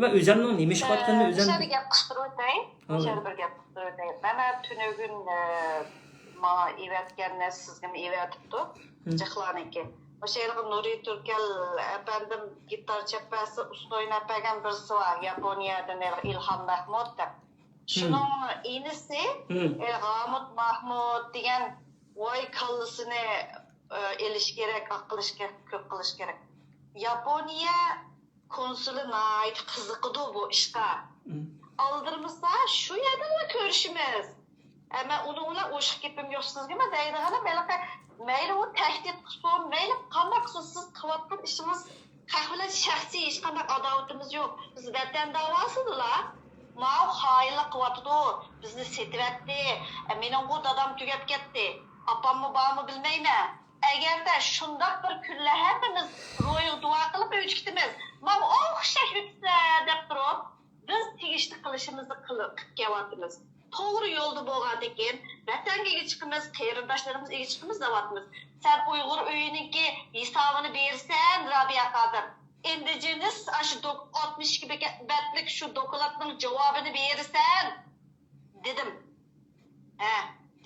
مەن ئۆزۈمنىڭ نېمە ئىش قىلىۋاتقىنىنى ئۆزۈم. مۇشۇ يەردە گەپ قىستۇرۇپ ئۆتەي. مۇشۇ يەردە بىر گەپ قىستۇرۇپ ئۆتەي. مانا تۈنۈگۈن، ئە، ماڭا ئېۋەتكەن نەرسە سىزگىمۇ ئېۋەتىپتۇ. جىقلارنىڭكى. مۇشۇ يەردە نۇرى تۈركەل ئەپەندىم گىتار چەپ بەرسە، ئۇسسۇل ئويناپ بەرگەن بىرسى بار. ياپونىيەدىن ئىلھام مەھمۇد دەپ. شۇنىڭ ئىنىسى، ئە، غامۇت مەھمۇد دېگەن ۋاي كاللىسىنى، ئە، ئېلىش كېرەك، ئاق قىلىش كېرەك، كۆك قىلىش كېرەك. ياپونىيە كونسۇلى ناھايىتى قىزىقىدۇ بۇ ئىشقا. ئالدىرىمىسا شۇ يەردىلا كۆرۈشىمىز. ئە، مەن ئۇنىڭ بىلەن ئوشۇق گېپىم يوق سىزگىمۇ دەيدىغىنىم ھېلىقى، مەيلى ئۇ تەھدىت قىلسۇن، مەيلى قانداق قىلسۇن، سىز قىلىۋاتقان ئىشىڭىز خەق بىلەن شەخسىي ھېچقانداق ئاداۋىتىمىز يوق. بىز ۋەتەن داۋاسىدىلا ماۋۇ خائىنلىق قىلىۋاتىدۇ، بىزنى سېتىۋەتتى، ئە، مېنىڭغۇ دادام تۈگەپ كەتتى، ئاپاممۇ بارمۇ بىلمەيمەن. ئەگەردە شۇنداق بىر كۈنلەر ھەممىمىز روھىغا دۇئا قىلىپ ئۆيگە كېتىمىز، ماڭا ئوخشاش ئۆتسە دەپ تۇرۇپ، بىز تېگىشلىك قىلىشىمىزنى قىلىپ كېلىۋاتىمىز. توغرا يولدا بولغاندىكىن، ۋەتەنگە ئىگە چىقىمىز، قېرىنداشلىرىمىزغا ئىگە چىقىمىز دەۋاتىمىز. سەن ئۇيغۇر ئۆيىنىڭكى ھېسابىنى بېرىسەن، رابىيە خانىم. ئىندىجېنىس ئاشۇ دوك-، ئاتمىش ئىككى بەتلىك شۇ دوكلاتنىڭ جاۋابىنى بېرىسەن، دېدىم. ھە،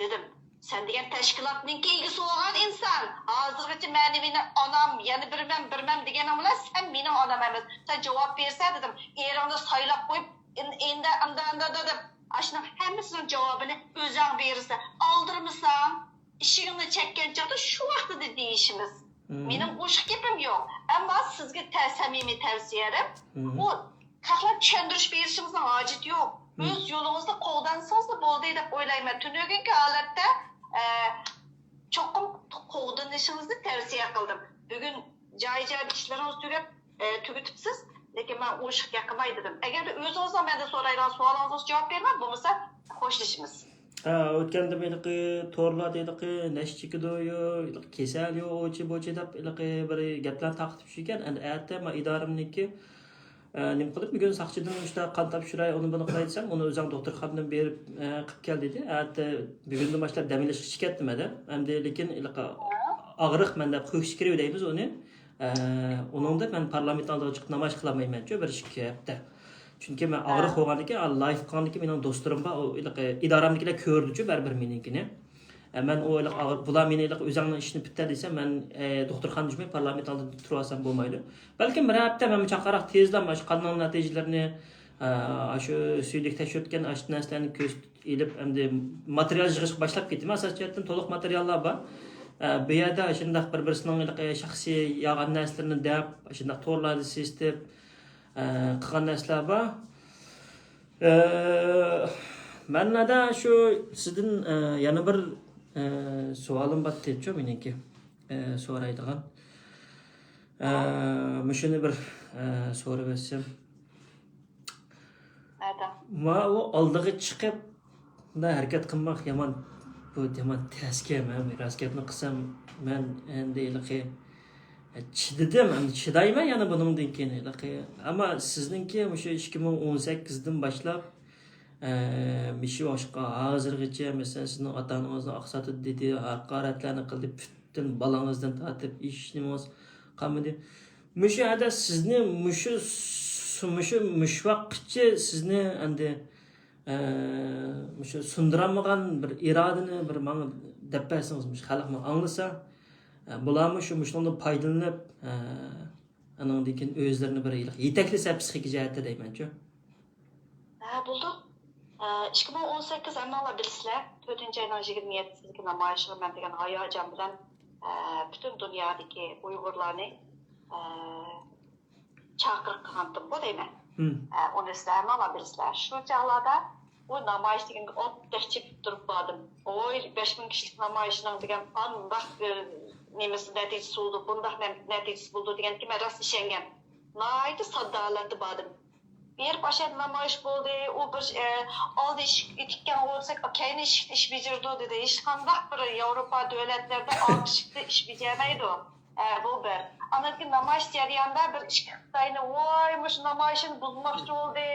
دېدىم. سەن دېگەن تەشكىلاتنىڭكى ئىگىسى بولغان ئىنسان. ھازىرغىچە مەنى مېنى ئانام، يەنە بىرمەن، بىرمەن دېگىنىڭ بىلەن سەن مېنىڭ ئانام ئەمەس. سەن جاۋاب بېرىسەن دېدىم. ئېرىڭنى سايلاپ قويۇپ، ئىن-، ئىندا، ئاندا، ئاندا، ئاندا دەپ، ئاشۇنىڭ ھەممىسىنىڭ جاۋابىنى ئۆزۈڭ بېرىسەن. ئالدىرىمىساڭ، ئىشىكىڭنى چەككەن چاغدا شۇ ۋاقتىدا دېيىشىمىز. مېنىڭ ئوشۇق گېپىم يوق. ئەمما سىزگە تە-، سەمىمىي تەۋسىيەم، ئۇ خەقلەر چۈشەندۈرۈش بېرىشىڭىزنىڭ ھاجىتى يوق. ئۆز يولىڭىزدا قوغدانسىڭىزلا بولدى دەپ ئويلايمەن. تۈنۈگۈنكى ھالەتتە، ئە، چوقۇم قوغدىنىشىڭىزنى تەۋسىيە قىلدىم. بۈگۈن جايى-جايىدا ئىشلىرىڭىزنى تۈگەپ، ئە، تۈگىتىپسىز. لېكىن مەن ئوشۇق گەپ قىلماي دېدىم. ئەگەردە ئۆزىڭىزنىڭ مەندىن سورايدىغان سوئالىڭىزغا جاۋاب بېرىمەن، بولمىسا خوشلىشىمىز. ئۆتكەندە ھېلىقى تورلاردا ھېلىقى نەشە چېكىدۇ، ھېلىقى كېسەل يوق، ئوچى بوچى دەپ ھېلىقى بىر گەپلەرنى تارقىتىپ يۈرگەن. ئەمدى ئەتە ما ئىدارەمنىڭكى، ئە، نېمە قىلىپ، بۈگۈن ساقچىدىن مۇشۇنداق قان تاپشۇراي، ئۇنى بۇنى قىلاي دېسەم، ئۇنى ئۆزۈڭ دوختۇرخانىدىن بېرىپ، ئە، قىپ كەل دېدى. ئەتە، بۈگۈندىن باشلاپ دەم ئېلىشقا چىقىپ كەتتىم ھەدە. ئەمدى لېكىن ھېلىقى ئاغرىق مەندە، قويۇش كىرىۋېلەيمىز ئۇنى. ئە، ئۇنىڭدا مەن پارلامېنت ئالدىغا چىقىپ نامايىش قىلالمايمەنچۇ بىر ئىككى ھەپتە. چۈنكى مەن ئاغرىق بولغاندىكىن، لايف قىلغاندىكىن مېنىڭ دوستلىرىم بار، ئۇ ھېلىقى ئىدارەمدىكىلەر كۆردىچۇ بەرىبىر مېنىڭكىنى. ئە، مەن ئۇ ھېلىقى ئاغرىق، بۇلار مېنى ھېلىقى ئۆزۈڭنىڭ ئىشىنى پۈتتۈر دېسە، مەن، ئە، دوختۇرخانىدا يۈرمەي پارلامېنت ئالدىدا تۇرۇۋالسام بولمايدۇ. بەلكىم بىر ھەپتە مەن چاققانراق تېزلا مانا شۇ قاننىڭ نەتىجىلىرىنى، ئە، شۇ سۈيدۈك تەكشۈرتكەن ئاشۇ نەرسىلەرنى كۆرسىتىپ ئېلىپ، ئەمدى ماتېرىيال يىغىشقا باشلاپ كېتىمەن. ئاساسىي جەھەتتىن تولۇق ماتېرىياللار بار. ئە، بۇ يەردە شۇنداق بىر-بىرسىنىڭ ھېلىقى شەخسىي يالغان نەرسىلىرىنى دەپ، شۇنداق تورلاردا سېسىتىپ، ئە، قىلغان نەرسىلەر بار. ئە، مەن ھەدە شۇ سىزدىن، ئە، يەنە بىر، ئە، سوئالىم بار تېپچۇ مېنىڭكى، ئە، سورايدىغان. ئە، مۇشۇنى بىر، ئە، سورىۋەتسەم. ئەدە. ما ئۇ ئالدىغا چىقىپ، مۇنداق ھەرىكەت قىلماق يامان، بۇ يامان تەسكەن. مەن راست گەپنى قىلسام، مەن ئەمدى ھېلىقى چىدىدىم، ئەمدى چىدايمەن يەنە بۇنىڭدىن كېيىن ھېلىقى. ئەمما سىزنىڭكى مۇشۇ ئىككى مىڭ ئون سەككىزدىن باشلاپ، ئە، مۇشۇ ۋاقىتقا ھازىرغىچە، مەسىلەن، سىزنىڭ ئاتا-ئانىڭىزنى ئاقساتتى دېدى، ھاقارەتلەرنى قىلدى، پۈتۈن بالىڭىزدىن تارتىپ ھېچ نېمىڭىز قالمىدى. مۇشۇ يەردە سىزنى مۇشۇ س-، مۇشۇ، مۇشۇ ۋاقىتقىچە سىزنى ئەمدى، ئە، مۇشۇ سۇندۇرالمىغان بىر ئىرادىنى بىر ماڭا دەپ بەرسىڭىز، مۇشۇ خەلقمۇ ئاڭلىسا، ئە، بۇلارمۇ شۇ مۇشۇنىڭدىن پايدىلىنىپ، ئە، ئانىڭدىن كېيىن ئۆزلىرىنى بىر يېتەكلىسە پسىخىكا جەھەتتە دەيمەنچۇ. ھە، بولدى. ئە، ئىككى مىڭ ئون سەككىز ھەممىڭلار بىلىسىلەر، تۆتىنچى ئاينىڭ يىگىرمە يەتتىسىدىكى نامايىشىغا مەن دېگەن ھاياجان بىلەن، ئە، پۈتۈن دۇنيادىكى ئۇيغۇرلارنى، ئە، چاقىرىق قىلغانتىمغۇ دەيمەن. ئە، ئۇنى سىلەر ھەممىڭلار بىلىسىلەر. شۇ چاغلاردا بۇ نامايىش دېگەنگە ئوتتەك چېپىپ تۇرۇپ باردىم. ۋوي، بەش مىڭ كىشىلىك نامايىشنىڭ دېگەن ئانداق، ئە، نېمىسى، نەتىجىسى بولىدۇ، بۇنداق نە-، نەتىجىسى بولىدۇ دېگەنگە مەن راست ئىشەنگەن. ناھايىتى ساددا ھالەتتە باردىم. بېرىپ ئاشۇ يەردە نامايىش بولدى. ئۇ بىر، ئە، ئالدى ئىشىك ئېتىككەن بولساك، كەينى ئىشىكتە ئىش بېجىرىدۇ دېدى. ھېچقانداق بىر ياۋروپا دۆلەتلىرىدە ئالدى ئىشىكتە ئىش بېجىرمەيدۇ. ئە، بۇ بىر. ئاندىن كېيىن نامايىش جەريانىدا بىر ئىككى خىتاينى، ۋاي، مۇشۇ نامايىشنى بۇزماقچى بولدى،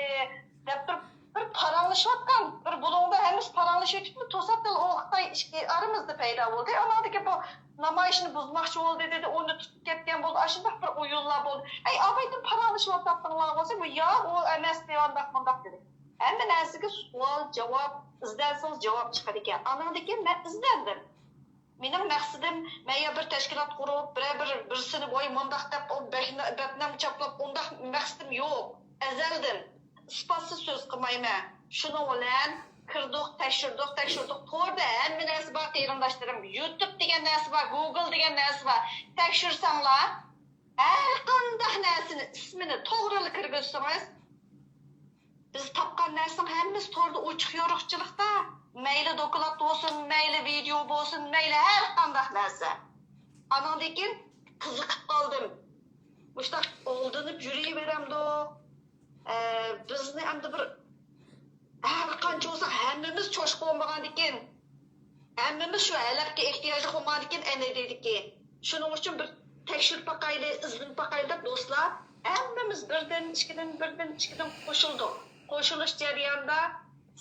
دەپ بىر، بىر پاراڭلىشىۋاتقان. بىر بۇلۇڭدا ھەممىسى پاراڭلىشىۋېتىپلا، توساتتىن ئۇ خىتاي ئىچكى ئارىمىزدا پەيدا بولدى. ئانىڭدىكى بۇ نامايىشنى بۇزماقچى بولدى دېدى، ئۇنى تۇتۇپ كەتكەن بولدى، ئاشۇنداق بىر ئويۇنلار بولدى. ئەي، ئاۋايدىن پاراڭلىشىۋاتاتتىڭلار بولسا، بۇ ياق، ئۇ ئەمەس، ئانداق، مۇنداق دېدى. ھەممە نەرسىگە سوئال، جاۋاب ئىزدەنسىڭىز، جاۋاب چىقىدىكەن. ئانىڭدىن كېيىن مەن ئىزدەندىم. مېنىڭ مەقسىتىم، مەن يا بىر تەشكىلات قۇرۇپ، بىرەر بىر، بىرسىنى، ۋاي، مۇنداق دەپ، ئۇ بەتنام چاپلاپ، ئۇنداق مەقسىتىم يوق. ئەزەلدىن. ئىسپاتسىز سۆز قىلمايمەن. شۇنىڭ بىلەن كىردۇق، تەكشۈردۇق، تەكشۈردۇق. توردا ھەممە نەرسە بار، قېرىنداشلىرىم. يۇتۇب دېگەن نەرسە بار، گۇگل دېگەن نەرسە بار. تەكشۈرسەڭلار، ھەر قانداق نەرسىنى ئىسمىنى توغرىلا كىرگۈزسىڭىز، بىز تاپقان نەرسىنىڭ ھەممىسى توردا ئوچۇق يورۇقچىلىقتا. مەيلى دوكلات بولسۇن، مەيلى ۋىدېئو بولسۇن، مەيلى ھەر قانداق نەرسە. ئانىڭدىن كېيىن قىزىقىپ قالدىم. مۇشۇنداق ئالدىنىپ يۈرۈۋېرەمدۇ؟ ئە، بىزنى ئەمدى بىر، ھەر قانچە بولسا ھەممىمىز چوشقا بولمىغاندىكىن، ھەممىمىز شۇ ھەلەپكە ئېھتىياجلىق بولمىغاندىكىن، ئەنە دېدىكى، شۇنىڭ ئۈچۈن بىر تەكشۈرۈپ باقايلى، ئىزدىنىپ باقايلى دەپ دوستلار، ھەممىمىز بىردىن، ئىككىدىن، بىردىن، ئىككىدىن قوشۇلدۇق. قوشۇلۇش جەريانىدا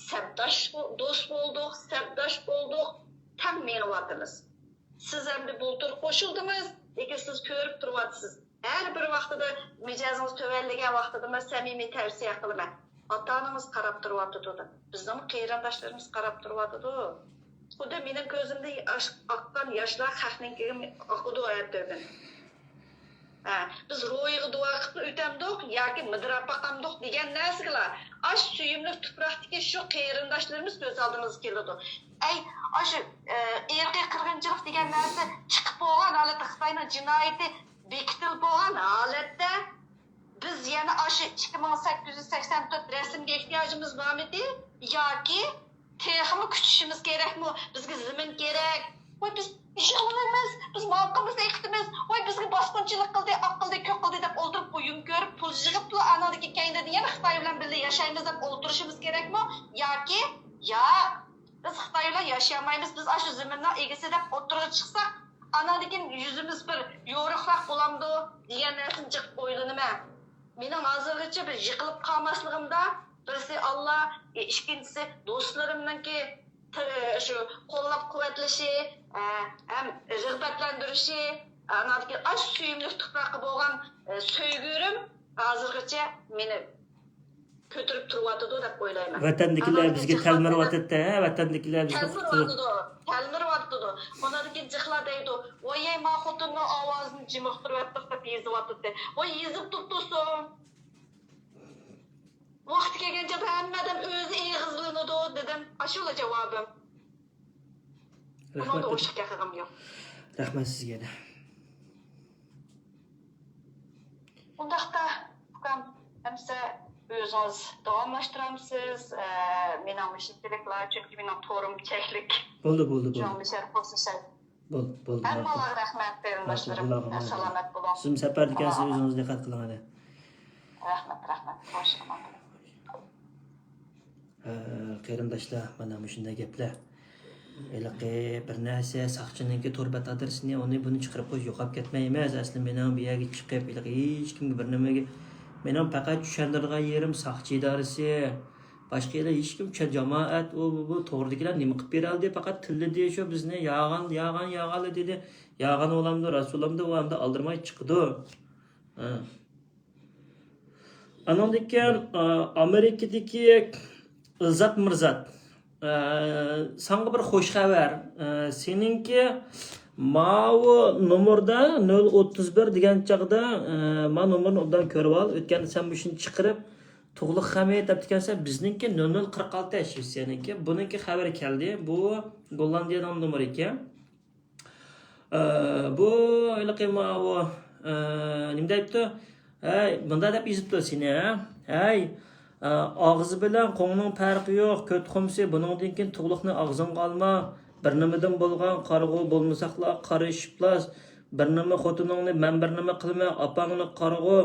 سەپداش، دوست بولدۇق، سەپداش بولدۇق، تەڭ مېڭىۋاتىمىز. سىز ئەمدى بۇلتۇر قوشۇلدىڭىز، لېكىن سىز كۆرۈپ تۇرۇۋاتىسىز. ھەر بىر ۋاقتىدا مىجەزىڭىز تۆۋەنلىگەن ۋاقتىدا مەن سەمىمىي تەۋسىيە قىلىمەن. ئاتا-ئانىڭىز قاراپ تۇرۇۋاتىدۇ، بىزنىڭ قېرىنداشلىرىمىز قاراپ تۇرۇۋاتىدۇ. خۇددى مېنىڭ كۆزۈمدىن ياش ئاققان ياشلار خەقنىڭكىگە ئاقىدۇ ھەر تۈردىن. ھە، بىز روھىغا دۇئا قىلىپلا ئۆتەمدۇق ياكى مىدىراپ باقامدۇق دېگەن نەرسىگىلا، ئاشۇ سۆيۈملۈك تۇپراقتىكى شۇ قېرىنداشلىرىمىز كۆز ئالدىمىزغا كېلىدۇ. ئەي، ئاشۇ، ئە، ئىرقىي قىرغىنچىلىق دېگەن نەرسە چىقىپ بولغان ھالەتتە، خىتاينىڭ جىنايىتى بېكىتىلىپ بولغان ھالەتتە، بىز يەنە ئاشۇ ئىككى مىڭ سەككىز يۈز سەكسەن تۆت رەسىمگە ئېھتىياجىمىز بارمىدى ياكى تېخىمۇ كۈتۈشىمىز كېرەكمۇ؟ بىزگە زېمىن كېرەك. ۋاي، بىز ئىش قىلىمىز، بىز مال قىلىمىز، ئېقىتىمىز. ۋاي، بىزگە باسقۇنچىلىق قىلدى، ئاق قىلدى، كۆك قىلدى دەپ ئولتۇرۇپ ئويۇن كۆرۈپ، پۇل يىغىپلا، ئانىڭدىن كېيىن كەينىدىن يەنە خىتاي بىلەن بىللە ياشايمىز دەپ ئولتۇرۇشىمىز كېرەكمۇ؟ ياكى، ياق، بىز خىتاي بىلەن ياشىيالمايمىز، بىز ئاشۇ زېمىننىڭ ئىگىسى دەپ ئوتتۇرىغا چىقساق، ئاناندىن كېيىن يۈزىمىز بىر يورۇقراق بولامدۇ دېگەن نەرسىنى جىق ئويلىنىمەن. مېنىڭ ھازىرغىچە بىر يىقىلىپ قالماسلىقىمدا، بىرسى ئاللا، ئىككىنچىسى دوستلىرىمنىڭكى شۇ قوللاپ قۇۋۋەتلىشى، ھەم رىغبەتلەندۈرۈشى، ئاناندىن كېيىن ئاشۇ سۆيۈملۈك تۇپراققا بولغان سۆيگۈلىرىم ھازىرغىچە مېنى كۆتۈرۈپ تۇرۇۋاتىدۇ دەپ ئويلايمەن. ۋەتەندىكىلەر ئاناندىن بىزگە كېيىن تەلمۈرۈۋاتىدۇ، ھە، ۋەتەندىكىلەر بىزنى قۇتقۇزۇپ. تەلمۈرۈۋاتىدۇ، تەلمۈرۈۋاتىدۇ. ئۇنىڭدىن كېيىن جىقلار دەيدۇ، ۋايەي، ما خوتۇننىڭ ئاۋازىنى جىمىقتۇرۇۋەتتۇق دەپ يېزىۋاتىدۇ. ۋاي، يېزىپ تۇرۇپتۇسۇن. ۋاقتى كەلگەن چاغدا ھەممە ئادەم ئۆزى ئېغىزلىنىدۇ، دېدىم. ئاشۇلا جاۋابىم. ئۇنىڭدا ئوشۇق گەپىم يوق. رەھمەت سىزگە يەنە. ئۇنداقتا، ئۇكام، ئەمسە ئۆزىڭىز داۋاملاشتۇرامسىز؟ ئە، مېنىڭ مۇشۇنچىلىكلا، چۈنكى مېنىڭ تورۇم چەكلىك. بولدى، بولدى، بولدى. شۇڭا مۇشۇ يەردە قوشۇلساق. بولدى، بولدى، ماقۇل. ھەممىڭلارغا رەھمەت، قېرىنداشلىرىم. ماقۇل، ئاللاغا ئامانەت بولۇڭ. سالامەت بولۇڭ. سىزمۇ سەپەردە ئىكەنسىز، ئۆزىڭىز دىققەت قىلىڭ ھەدە. رەھمەت، رەھمەت. خوش، ئامان بولۇڭ. ھە، قېرىنداشلار، مانا مۇشۇنداق گەپلەر. ھېلىقى بىر نەرسە، ساقچىنىڭكى تور بەت ئادرېسىنى، ئۇنى بۇنى چىقىرىپ قويۇش، يوقاپ كەتمەي ئەمەس. ئەسلى مېنىڭ بۇ يەرگە چىقىپ، ھېلىقى ھېچكىمگە بىر نېمىگە، مېنىڭ پەقەت چۈشەندۈرىدىغان يېرىم ساقچى ئىدارىسى. باشقا يەردە ھېچكىم چۈشەن-، جامائەت، ئۇ، بۇ، بۇ توردىكىلەر نېمە قىلىپ بېرەلدى؟ پەقەت تىللىدى شۇ بىزنى، ياغان، ياغان، ياغانلا دېدى. ياغان بولامدۇ، راست بولامدۇ، ئۇ ئەمدى ئالدىرىماي چىقىدۇ. ھە. ئانىڭدىن كېيىن، ئا، ئامېرىكىدىكى ئىلزات مىرزات، ئا، ساڭا بىر خوش خەۋەر. ئا، سېنىڭكى ماۋۇ نومۇردا نۆل ئوتتۇز بىر دېگەن چاغدا، ئا، ما نومۇرنى ئوبدان كۆرۈۋال. ئۆتكەندە سەن مۇشۇنى چىقىرىپ، تۇغلۇق خەمى دەپتىكەنسەن، بىزنىڭكى نۆل نۆل قىرىق ئالتە شىۋېتسىيەنىڭكى. بۇنىڭكى خەۋىرى كەلدى. بۇ گوللاندىيەنىڭ نومۇرى ئىكەن. ئە، بۇ ھېلىقى ماۋۇ، ئە، نېمە دەيدۇ؟ ھەي، مۇنداق دەپ يېزىپتۇ سېنى، ھە؟ ھەي، ئە، ئاغزى بىلەن قوڭنىڭ پەرقى يوق، كۆت خۇمسى، بۇنىڭدىن كېيىن تۇغلۇقنى ئاغزىڭغا ئالما. بىر نېمىدىن بولغان قارىغۇ بولمىساقلا قارا ئىپلاس، بىر نېمە خوتۇنۇڭنى مەن بىر نېمە قىلىمەن، ئاپاڭنى قارىغۇ،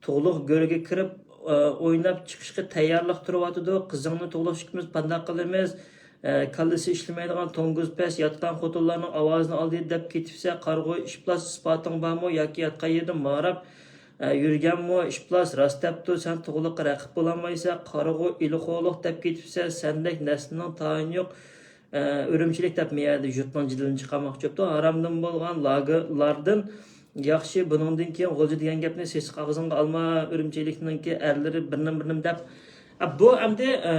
تۇغلۇق گۆرگە كىرىپ، ئە، ئويناپ چىقىشقا تەييارلىق تۇرۇۋاتىدۇ. قىزىڭنى تۇغلۇق ئىككىمىز پانداق قىلىمىز. ئە، كاللىسى ئىشلىمەيدىغان توڭگۇز پەس ياتقان خوتۇنلارنىڭ ئاۋازىنى ئالدى دەپ كېتىپسەن. قارىغۇ ئىپلاس، ئىسپاتىڭ بارمۇ ياكى ياتقان يېرىدە ماراپ، ئە، يۈرگەنمۇ ئىپلاس؟ راست دەپتۇ، سەن تۇغلۇققا رەقىب بولالمايسەن. قارىغۇ ئىلىخولۇق دەپ كېتىپسەن. سەندەك نەسلىنىڭ تايىنى يوق. ئە، ئۈرۈمچىلىك دەپ مەيەردە يۇرتنىڭ جېدىلىنى چىقارماقچى بوپتۇ. ھارامدىن بولغان لاگېرلاردىن ياخشى، بۇنىڭدىن كېيىن غۇلجا دېگەن گەپنى سېسىق ئاغزىڭغا ئالما، ئۈرۈمچىلىكنىڭكى ئەرلىرى بىر نېمە، بىر نېمە دەپ. ئە، بۇ ئەمدى، ئە،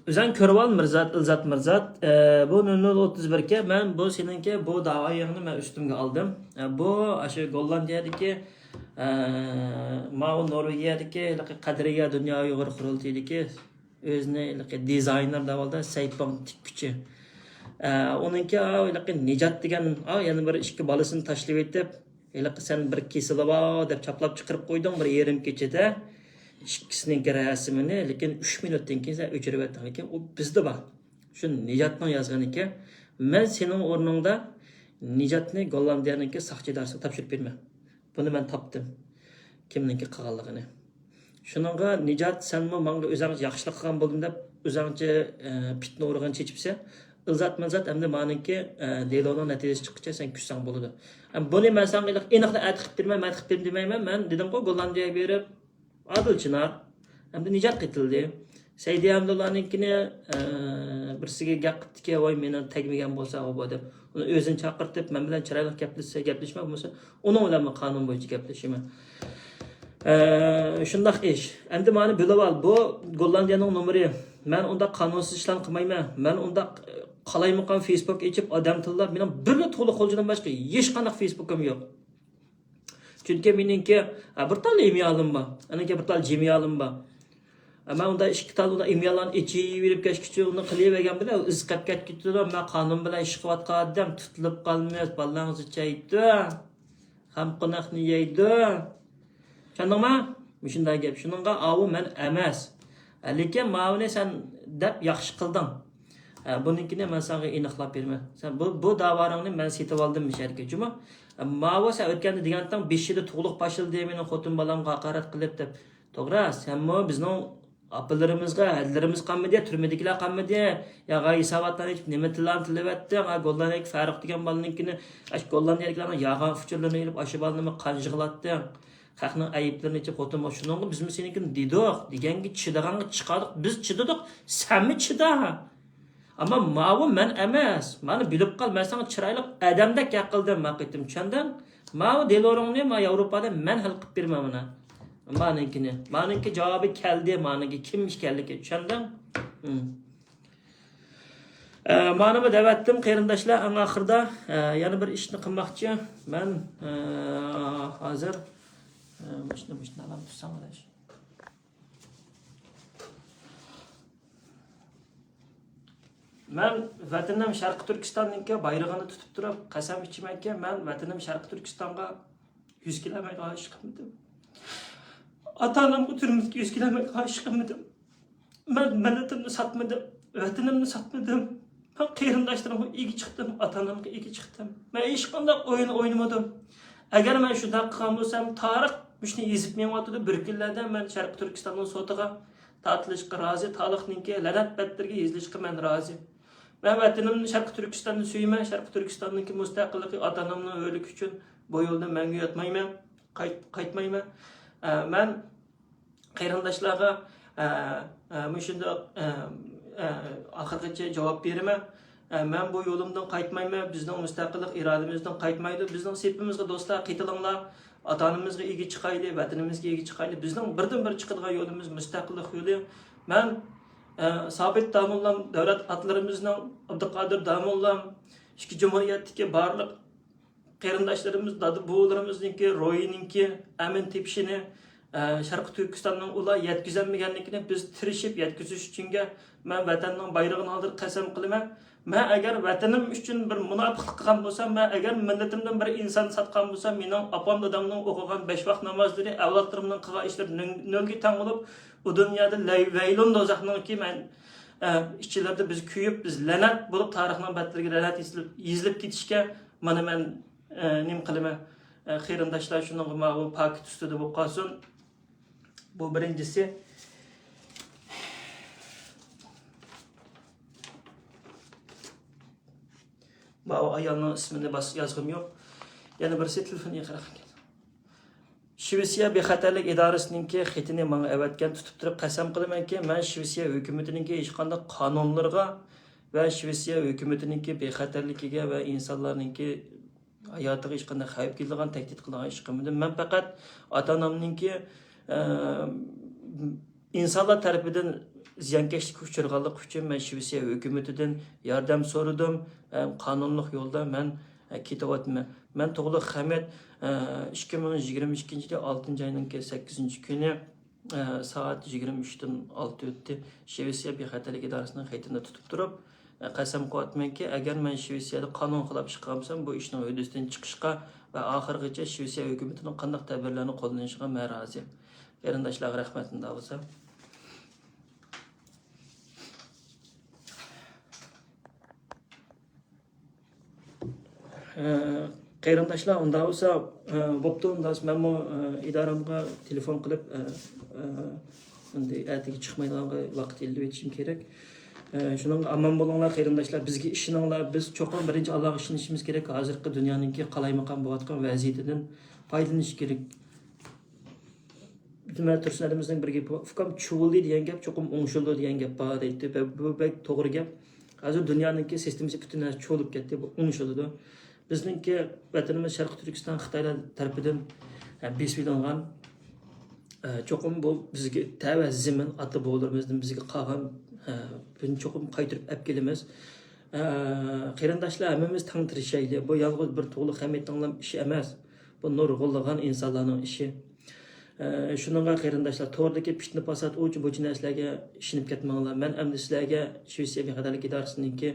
ئۆزەڭ كۆرۈۋال، مىرزات، ئىلزات مىرزات. ئە، بۇ نۆل نۆل ئوتتۇز بىر ئىكەن، مەن بۇ سېنىڭكى بۇ داۋايىڭنى مەن ئۈستۈمگە ئالدىم. ئە، بۇ ئاشۇ گوللاندىيەدىكى، ئە، ماۋۇ نورۋېگىيەدىكى ھېلىقى قەدرىيە دۇنيا ئۇيغۇر قۇرۇلتىيىدىكى ئۆزىنى ھېلىقى دىزاينېر دەۋالدى، سەيپىڭ تىككۈچى. ئە، ئۇنىڭكى، ئا، ھېلىقى نىجات دېگەن، ئا، يەنە بىر ئىككى بالىسىنى تاشلىۋېتىپ، ھېلىقى سەن بىر كېسىلى بار دەپ چاپلاپ چىقىرىپ قويدۇڭ بىر يېرىم كېچىدە ئىككىسىنىڭكى رەسىمىنى، لېكىن ئۈچ مىنۇتتىن كېيىن سەن ئۆچۈرۈۋەتتىڭ، لېكىن ئۇ بىزدە بار. شۇ نىجاتنىڭ يازغىنىكەن، مەن سېنىڭ ئورنۇڭدا نىجاتنى گوللاندىيەنىڭكى ساقچى ئىدارىسىغا تاپشۇرۇپ بېرىمەن. بۇنى مەن تاپتىم، كىمنىڭكى قىلغانلىقىنى. شۇنىڭغا نىجات، سەنمۇ ماڭا ئۆزەڭچە ياخشىلىق قىلغان بولدۇم دەپ، ئۆزەڭچە، ئە، پىتنە ئۇرغان چېچىپسەن. ئىلزات مىلزات ئەمدى مانىڭكى، ئە، دېلونىڭ نەتىجىسى چىققىچە سەن كۈتسەڭ بولىدۇ. ئە، بۇنى مەن ساڭا ئېنىق، ئېنىقلا ئەتە قىلىپ بېرىمەن، مەتە قىلىپ بېرىمەن دېمەيمەن. مەن دېدىمغۇ، گوللاندىيەگە بېرىپ، ئادىل چىنار ئەمدى نىجات قېتىلدى. سەيدى ئەبدۇللانىڭكىنى، ئە، بىرسىگە گەپ قىپتىكەن، ۋاي مېنى تەگمىگەن بولسا ئۇ بۇ دەپ. ئۇنى ئۆزىنى چاقىرتىپ، مەن بىلەن چىرايلىق گەپلەشسە گەپلىشىمەن، بولمىسا ئۇنىڭ بىلەن مەن قانۇن بويىچە گەپلىشىمەن. ئە، شۇنداق ئىش. ئەمدى مانا بىلىۋال، بۇ گوللاندىيەنىڭ نومۇرى. مەن ئۇنداق قانۇنسىز ئىشلارنى قىلمايمەن. مەن ئۇنداق، ئە، قالايمىقان فېيسبۇك ئېچىپ ئادەم تىللاپ، مېنىڭ بىرلا تۇغلۇق غۇلجىدىن باشقا ھېچقانداق فېيسبۇكۇم يوق. چۈنكى مېنىڭكى، ئە، بىر تال ئىميالىم بار. ئانىڭكى بىر تال جىميالىم بار. ئە، مەن ئۇنداق ئىككى تال ئۇنداق ئىميالارنى ئېچىۋېرىپ كەچكۈچە ئۇنى قىلىۋەرگەن بىلەن ئۇ ئىز قېلىپ كەتكىدى. مەن قانۇن بىلەن ئىش قىلىۋاتقان ئادەم تۇتۇلۇپ قالىمىز، بالىڭىزنى چەيدۇ، خام قوناقنى يەيدۇ. چۈشەندىڭما؟ مۇشۇنداق گەپ. شۇنىڭغا ئاۋۇ مەن ئەمەس. ئە، لېكىن ماۋۇنى سەن دەپ ياخشى قىلدىڭ. ئە، بۇنىڭكىنى مەن ساڭا ئېنىقلاپ بېرىمەن. سەن بۇ، بۇ داۋاڭنى مەن سېتىۋالدىم مۇشۇ يەرگە، جۇمۇ. ئە، ماۋۇ سەن ئۆتكەندە دېگەنتىڭ، بېشىدا تۇغلۇق باشلىدى، مېنىڭ خوتۇن بالامغا ھاقارەت قىلىپ دەپ. توغرا، سەنمۇ بىزنىڭ ئاپىلىرىمىزغا ھەدىلىرىمىز قالمىدى، تۈرمىدىكىلەر قالمىدى. يا ھېساباتلارنى ئېچىپ، نېمە تىللارنى تىللىۋەتتىڭ؟ ھە، گوللاندىيەدىكى فاروق دېگەن بالىنىڭكىنى، ئاشۇ گوللاندىيەدىكىلەرنىڭ يالغان ئۇچۇرلىرىنى ئېلىپ، ئاشۇ بالىنىمۇ قان يىغلاتتىڭ. خەقنىڭ ئەيىبلىرىنى ئېچىپ، خوتۇن، شۇنىڭغا بىزمۇ سېنىڭكىنى دېدۇق، دېگەنگە چىدىغانغا چىقاردۇق، بىز چىدىدۇق، سەنمۇ چىدا. ئەمما ماۋۇ مەن ئەمەس. مانا بىلىپ قال، مەن ساڭا چىرايلىق ئادەمدەك گەپ قىلدىم ما قېتىم، چۈشەندىڭ؟ ماۋۇ دېلورۇڭنى ما ياۋروپادا مەن ھەل قىلىپ بېرىمەن مانا. مانىڭكىنى. مانىڭكى جاۋابى كەلدى، مانىڭكى كىم ئىكەنلىكى، چۈشەندىڭ؟ ھىم. ئە، مانىمۇ دەۋەتتىم قېرىنداشلار، ئەڭ ئاخىرىدا، ئە، يەنە بىر ئىشنى قىلماقچى. مەن، ئە، ھازىر، ئە، مۇشۇنى، مۇشۇنى ئالام تۇرسام، ئاداش. مەن ۋەتىنىم شەرقىي تۈركىستاننىڭكى بايرىغىنى تۇتۇپ تۇرۇپ قەسەم ئىچىمەنكى، مەن ۋەتىنىم شەرقىي تۈركىستانغا يۈز كىلومېتىر ئاشىق قىلمىدىم. ئاتا-ئانامغا تۈرمىدىكى يۈز كىلومېتىر ئاشىق قىلمىدىم. مەن مىللىتىمنى ساتمىدىم، ۋەتىنىمنى ساتمىدىم. مەن قېرىنداشلىرىمغا ئىگە چىقتىم، ئاتا-ئانامغا ئىگە چىقتىم. مەن ھېچقانداق ئويۇن ئوينىمىدىم. ئەگەر مەن شۇنداق قىلغان بولسام، تارىخ مۇشۇنى يېزىپ مېڭىۋاتىدۇ. بىر كۈنلەردە مەن شەرقىي تۈركىستاننىڭ سوتىغا تارتىلىشقا رازى، تارىخنىڭكى لەنەت بەتلىرىگە يېزىلىشقا مەن رازى. مەن ۋەتىنىمنى، شەرقىي تۈركىستاننى سۆيىمەن، شەرقىي تۈركىستاننىڭكى مۇستەقىللىقى، ئاتا-ئانامنىڭ ھۆرلۈكى ئۈچۈن بۇ يولدىن مەڭگۈ ياتمايمەن، قايت-، قايتمايمەن. ئە، مەن قېرىنداشلارغا، ئە، ئە، مۇشۇنداق، ئە، ئە، ئاخىرغىچە جاۋاب بېرىمەن. ئە، مەن بۇ يولۇمدىن قايتمايمەن، بىزنىڭ مۇستەقىللىق ئىرادىمىزدىن قايتمايدۇ. بىزنىڭ سېپىمىزغا دوستلار قېتىلىڭلار، ئاتا-ئانىمىزغا ئىگە چىقايلى، ۋەتىنىمىزگە ئىگە چىقايلى. بىزنىڭ بىردىنبىر چىقىدىغان يولىمىز مۇستەقىللىق يولى. مەن، ئە، سابىت داموللام، دۆلەت ئاتىلىرىمىزنىڭ، ئابدۇقادىر داموللام، ئىككى جۇمھۇرىيەتتىكى بارلىق قېرىنداشلىرىمىز، دادا-بوۋىلىرىمىزنىڭكى روھىنىڭكى ئەمىن تېپىشىنى، ئە، شەرقىي تۈركىستاننىڭ ئۇلار يەتكۈزەلمىگەنلىكىنى بىز تىرىشىپ يەتكۈزۈش ئۈچۈنگە مەن ۋەتەننىڭ بايرىغىنىڭ ئالدىدا قەسەم قىلىمەن. مەن ئەگەر ۋەتىنىم ئۈچۈن بىر مۇناپىقلىق قىلغان بولسام، مەن ئەگەر مىللىتىمدىن بىر ئىنسان ساتقان بولسام، مېنىڭ ئاپام دادامنىڭ ئوقۇغان بەش ۋاق نامازلىرى، ئەۋلادلىرىمنىڭ قىلغان ئىشلىرى نۆل-، نۆلگە تەڭ بولۇپ، ئۇ دۇنيادا لەي-، ۋەيلۇن دوزاخنىڭكى مەن، ئە، ئىچىلىرىدە بىز كۆيۈپ، بىز لەنەت بولۇپ تارىخنىڭ بەتلىرىگە لەنەت يېزىلىپ، يېزىلىپ كېتىشكە مانا مەن، ئە، نېمە قىلىمەن؟ ئە، قېرىنداشلار، شۇنىڭغا ماۋۇ پاكىت ئۈستىدە بولۇپ قالسۇن. بۇ بىرىنچىسى. ماۋۇ ئايالنىڭ ئىسمىنى باس-، يازغۇم يوق. يەنە بىرسى تېلېفون يېقىنراق ئىكەن. شىۋېتسىيە بىخەتەرلىك ئىدارىسىنىڭكى خېتىنى ماڭا ئەۋەتكەن، تۇتۇپ تۇرۇپ قەسەم قىلىمەنكى، مەن شىۋېتسىيە ھۆكۈمىتىنىڭكى ھېچقانداق قانۇنلىرىغا ۋە شىۋېتسىيە ھۆكۈمىتىنىڭكى بىخەتەرلىكىگە ۋە ئىنسانلارنىڭكى ھاياتىغا ھېچقانداق خەۋپ كېلىدىغان، تەھدىت قىلىدىغان ئىش قىلمىدىم. مەن پەقەت ئاتا-ئانامنىڭكى، ئە، ئىنسانلار تەرىپىدىن زىيانكەشلىككە ئۇچرىغانلىقى ئۈچۈن مەن شىۋېتسىيە ھۆكۈمىتىدىن ياردەم سورىدىم ھەم قانۇنلۇق يولدا مەن، ئە، كېتىۋاتىمەن. مەن تۇغلۇق خەمىت، ئە، ئىككى مىڭ يىگىرمە ئىككىنچى يىلى ئالتىنچى ئاينىڭكى سەككىزىنچى كۈنى، ئە، سائەت يىگىرمە ئۈچتىن ئالتە ئۆتتى. شىۋېتسىيە بىخەتەرلىك ئىدارىسىنىڭ خېتىنى تۇتۇپ تۇرۇپ، ئە، قەسەم قىلىۋاتىمەنكى، ئەگەر مەن شىۋېتسىيەدە قانۇن خىلاپ ئىش قىلغان بولسام، بۇ ئىشنىڭ ھۆددىسىدىن چىقىشقا ۋە ئاخىرغىچە شىۋېتسىيە ھۆكۈمىتىنىڭ قانداق تەدبىرلەرنى قوللىنىشىغا مەن رازى. قېرىنداشلارغا رەھمەت ئۇنداق بولسا. ئە، قېرىنداشلار، ئۇنداق بولسا، ئە، بوپتۇ، ئۇنداق بولسا مەنمۇ، ئە، ئىدارەمگە تېلېفون قىلىپ، ئە، ئە، ئەمدى ئەتىگە چىقمايدىغانغا ۋاقىت ئېلىۋېتىشىم كېرەك. ئە، شۇنىڭغا ئامان بولۇڭلار، قېرىنداشلار، بىزگە ئىشىنىڭلار. بىز چوقۇم بىرىنچى ئاللاغا ئىشىنىشىمىز كېرەك. ھازىرقى دۇنيانىڭكى قالايمىقان بولۇۋاتقان ۋەزىيىتىدىن پايدىلىنىش كېرەك. دېمە، تۇرسۇن ھەدىمىزنىڭ بىر گېپى بار، ئۇكام، چۇۋۇلدى دېگەن گەپ چوقۇم ئوڭشىلىدۇ دېگەن گەپ بار دەيتتى. بە-، بۇ بەك توغرا گەپ. ھازىر دۇنيانىڭكى سىستېمىسى پۈتۈن ھەر چۇۋۇلۇپ كەتتى، بۇ ئوڭشىلىدۇ. بىزنىڭكى ۋەتىنىمىز شەرقىي تۈركىستان خىتايلار تەرىپىدىن، ھە، بېسىۋېلىنغان. ھە، چوقۇم بۇ بىزگە تەۋە زېمىن، ئاتا بوۋىلىرىمىزدىن بىزگە قالغان، ھە، بۇنى چوقۇم قايتۇرۇپ ئەپ كېلىمىز. ھە، قېرىنداشلار، ھەممىمىز تەڭ تىرىشايلى. بۇ يالغۇز بىر تۇغلۇق خەمىتىڭلام ئىشى ئەمەس. بۇ نۇرغۇنلىغان ئىنسانلارنىڭ ئىشى. ئە، شۇنىڭغا قېرىنداشلار، توردىكى پىتنە-پاسات، ئۇچ-بۇچ نەرسىلەرگە ئىشىنىپ كەتمەڭلار. مەن ئەمدى سىلەرگە شىۋېتسىيە بىخەتەرلىك ئىدارىسىنىڭكى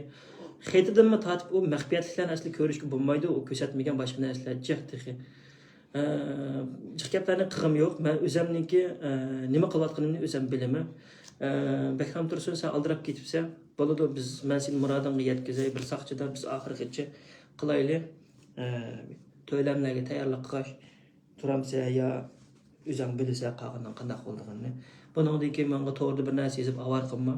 خېتىدىنمۇ تارتىپ، ئۇ مەخپىيەتلىكلەرنى ئەسلى كۆرۈشكە بولمايدۇ، ئۇ كۆرسەتمىگەن باشقا نەرسىلەر جىق تېخى. ئە، جىق گەپلەرنى قىلغۇم يوق. مەن ئۆزەمنىڭكى، ئە، نېمە قىلىۋاتقىنىمنى ئۆزەم بىلىمەن. ئە، بەكرام تۇرسۇن، سەن ئالدىراپ كېتىپسەن. بولىدۇ، بىز، مەن سېنى مۇرادىڭغا يەتكۈزەي، بىر ساقچىدا بىز ئاخىرغىچە قىلايلى. ئە، تۆلەملەرگە تەييارلىق قىلغاچ تۇرامسەن يا ئۆزۈڭ بىلىسەن قالغىنىنىڭ قانداق بولىدىغىنىنى. بۇنىڭدىن كېيىن ماڭا توردا بىر نەرسە يېزىپ ئاۋارە قىلما.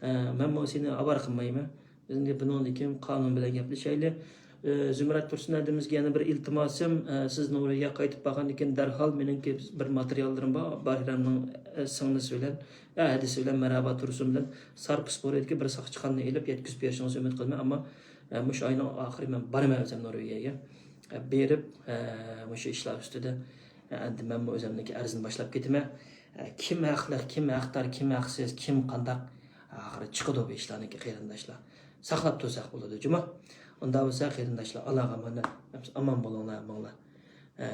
ئە، مەنمۇ سېنى ئاۋارە قىلمايمەن. بىزنى بۇنىڭدىن كېيىن قانۇن بىلەن گەپلىشەيلى. ئە، زۇمرەت تۇرسۇن ھەدىمىزگە يەنە بىر ئىلتىماسىم، ئە، سىز نورۋېگىيەگە قايتىپ بارغاندىن كېيىن دەرھال مېنىڭكى بىر ماتېرىياللىرىم بار، باھرەمنىڭ، ئە، سىڭلىسى بىلەن، ئە، ھەدىسى بىلەن، مەرھابا تۇرسۇن بىلەن سارپا سپورىدىكى بىر ساقچىخانىنى ئېلىپ يەتكۈزۈپ بېرىشىڭىزنى ئۈمىد قىلىمەن. ئەمما، ئە، مۇشۇ ئاينىڭ ئاخىرى مەن بارىمەن ئۆزۈم نورۋېگىيەگە. ئە، بېرىپ، ئە، مۇشۇ ئىشلار ئۈستىدە، ئە، ئەمدى مەنمۇ ئۆزۈمنىڭكى ئەرزىنى باشلاپ كېتىمەن. ئە، كىم ھەقلىق، كىم ھەقدار، كىم ھەقسىز، كىم قانداق، ئاخىرى چىقىدۇ بۇ ئىشلارنىڭكى قېرىنداشلار. ساقلاپ تۇرساق بولىدۇ جۇمۇ. ئۇنداق بولسا قېرىنداشلار، ئاللاغا ئامانەت. ئامان بولۇڭلار، ھەممىڭلار. ئە،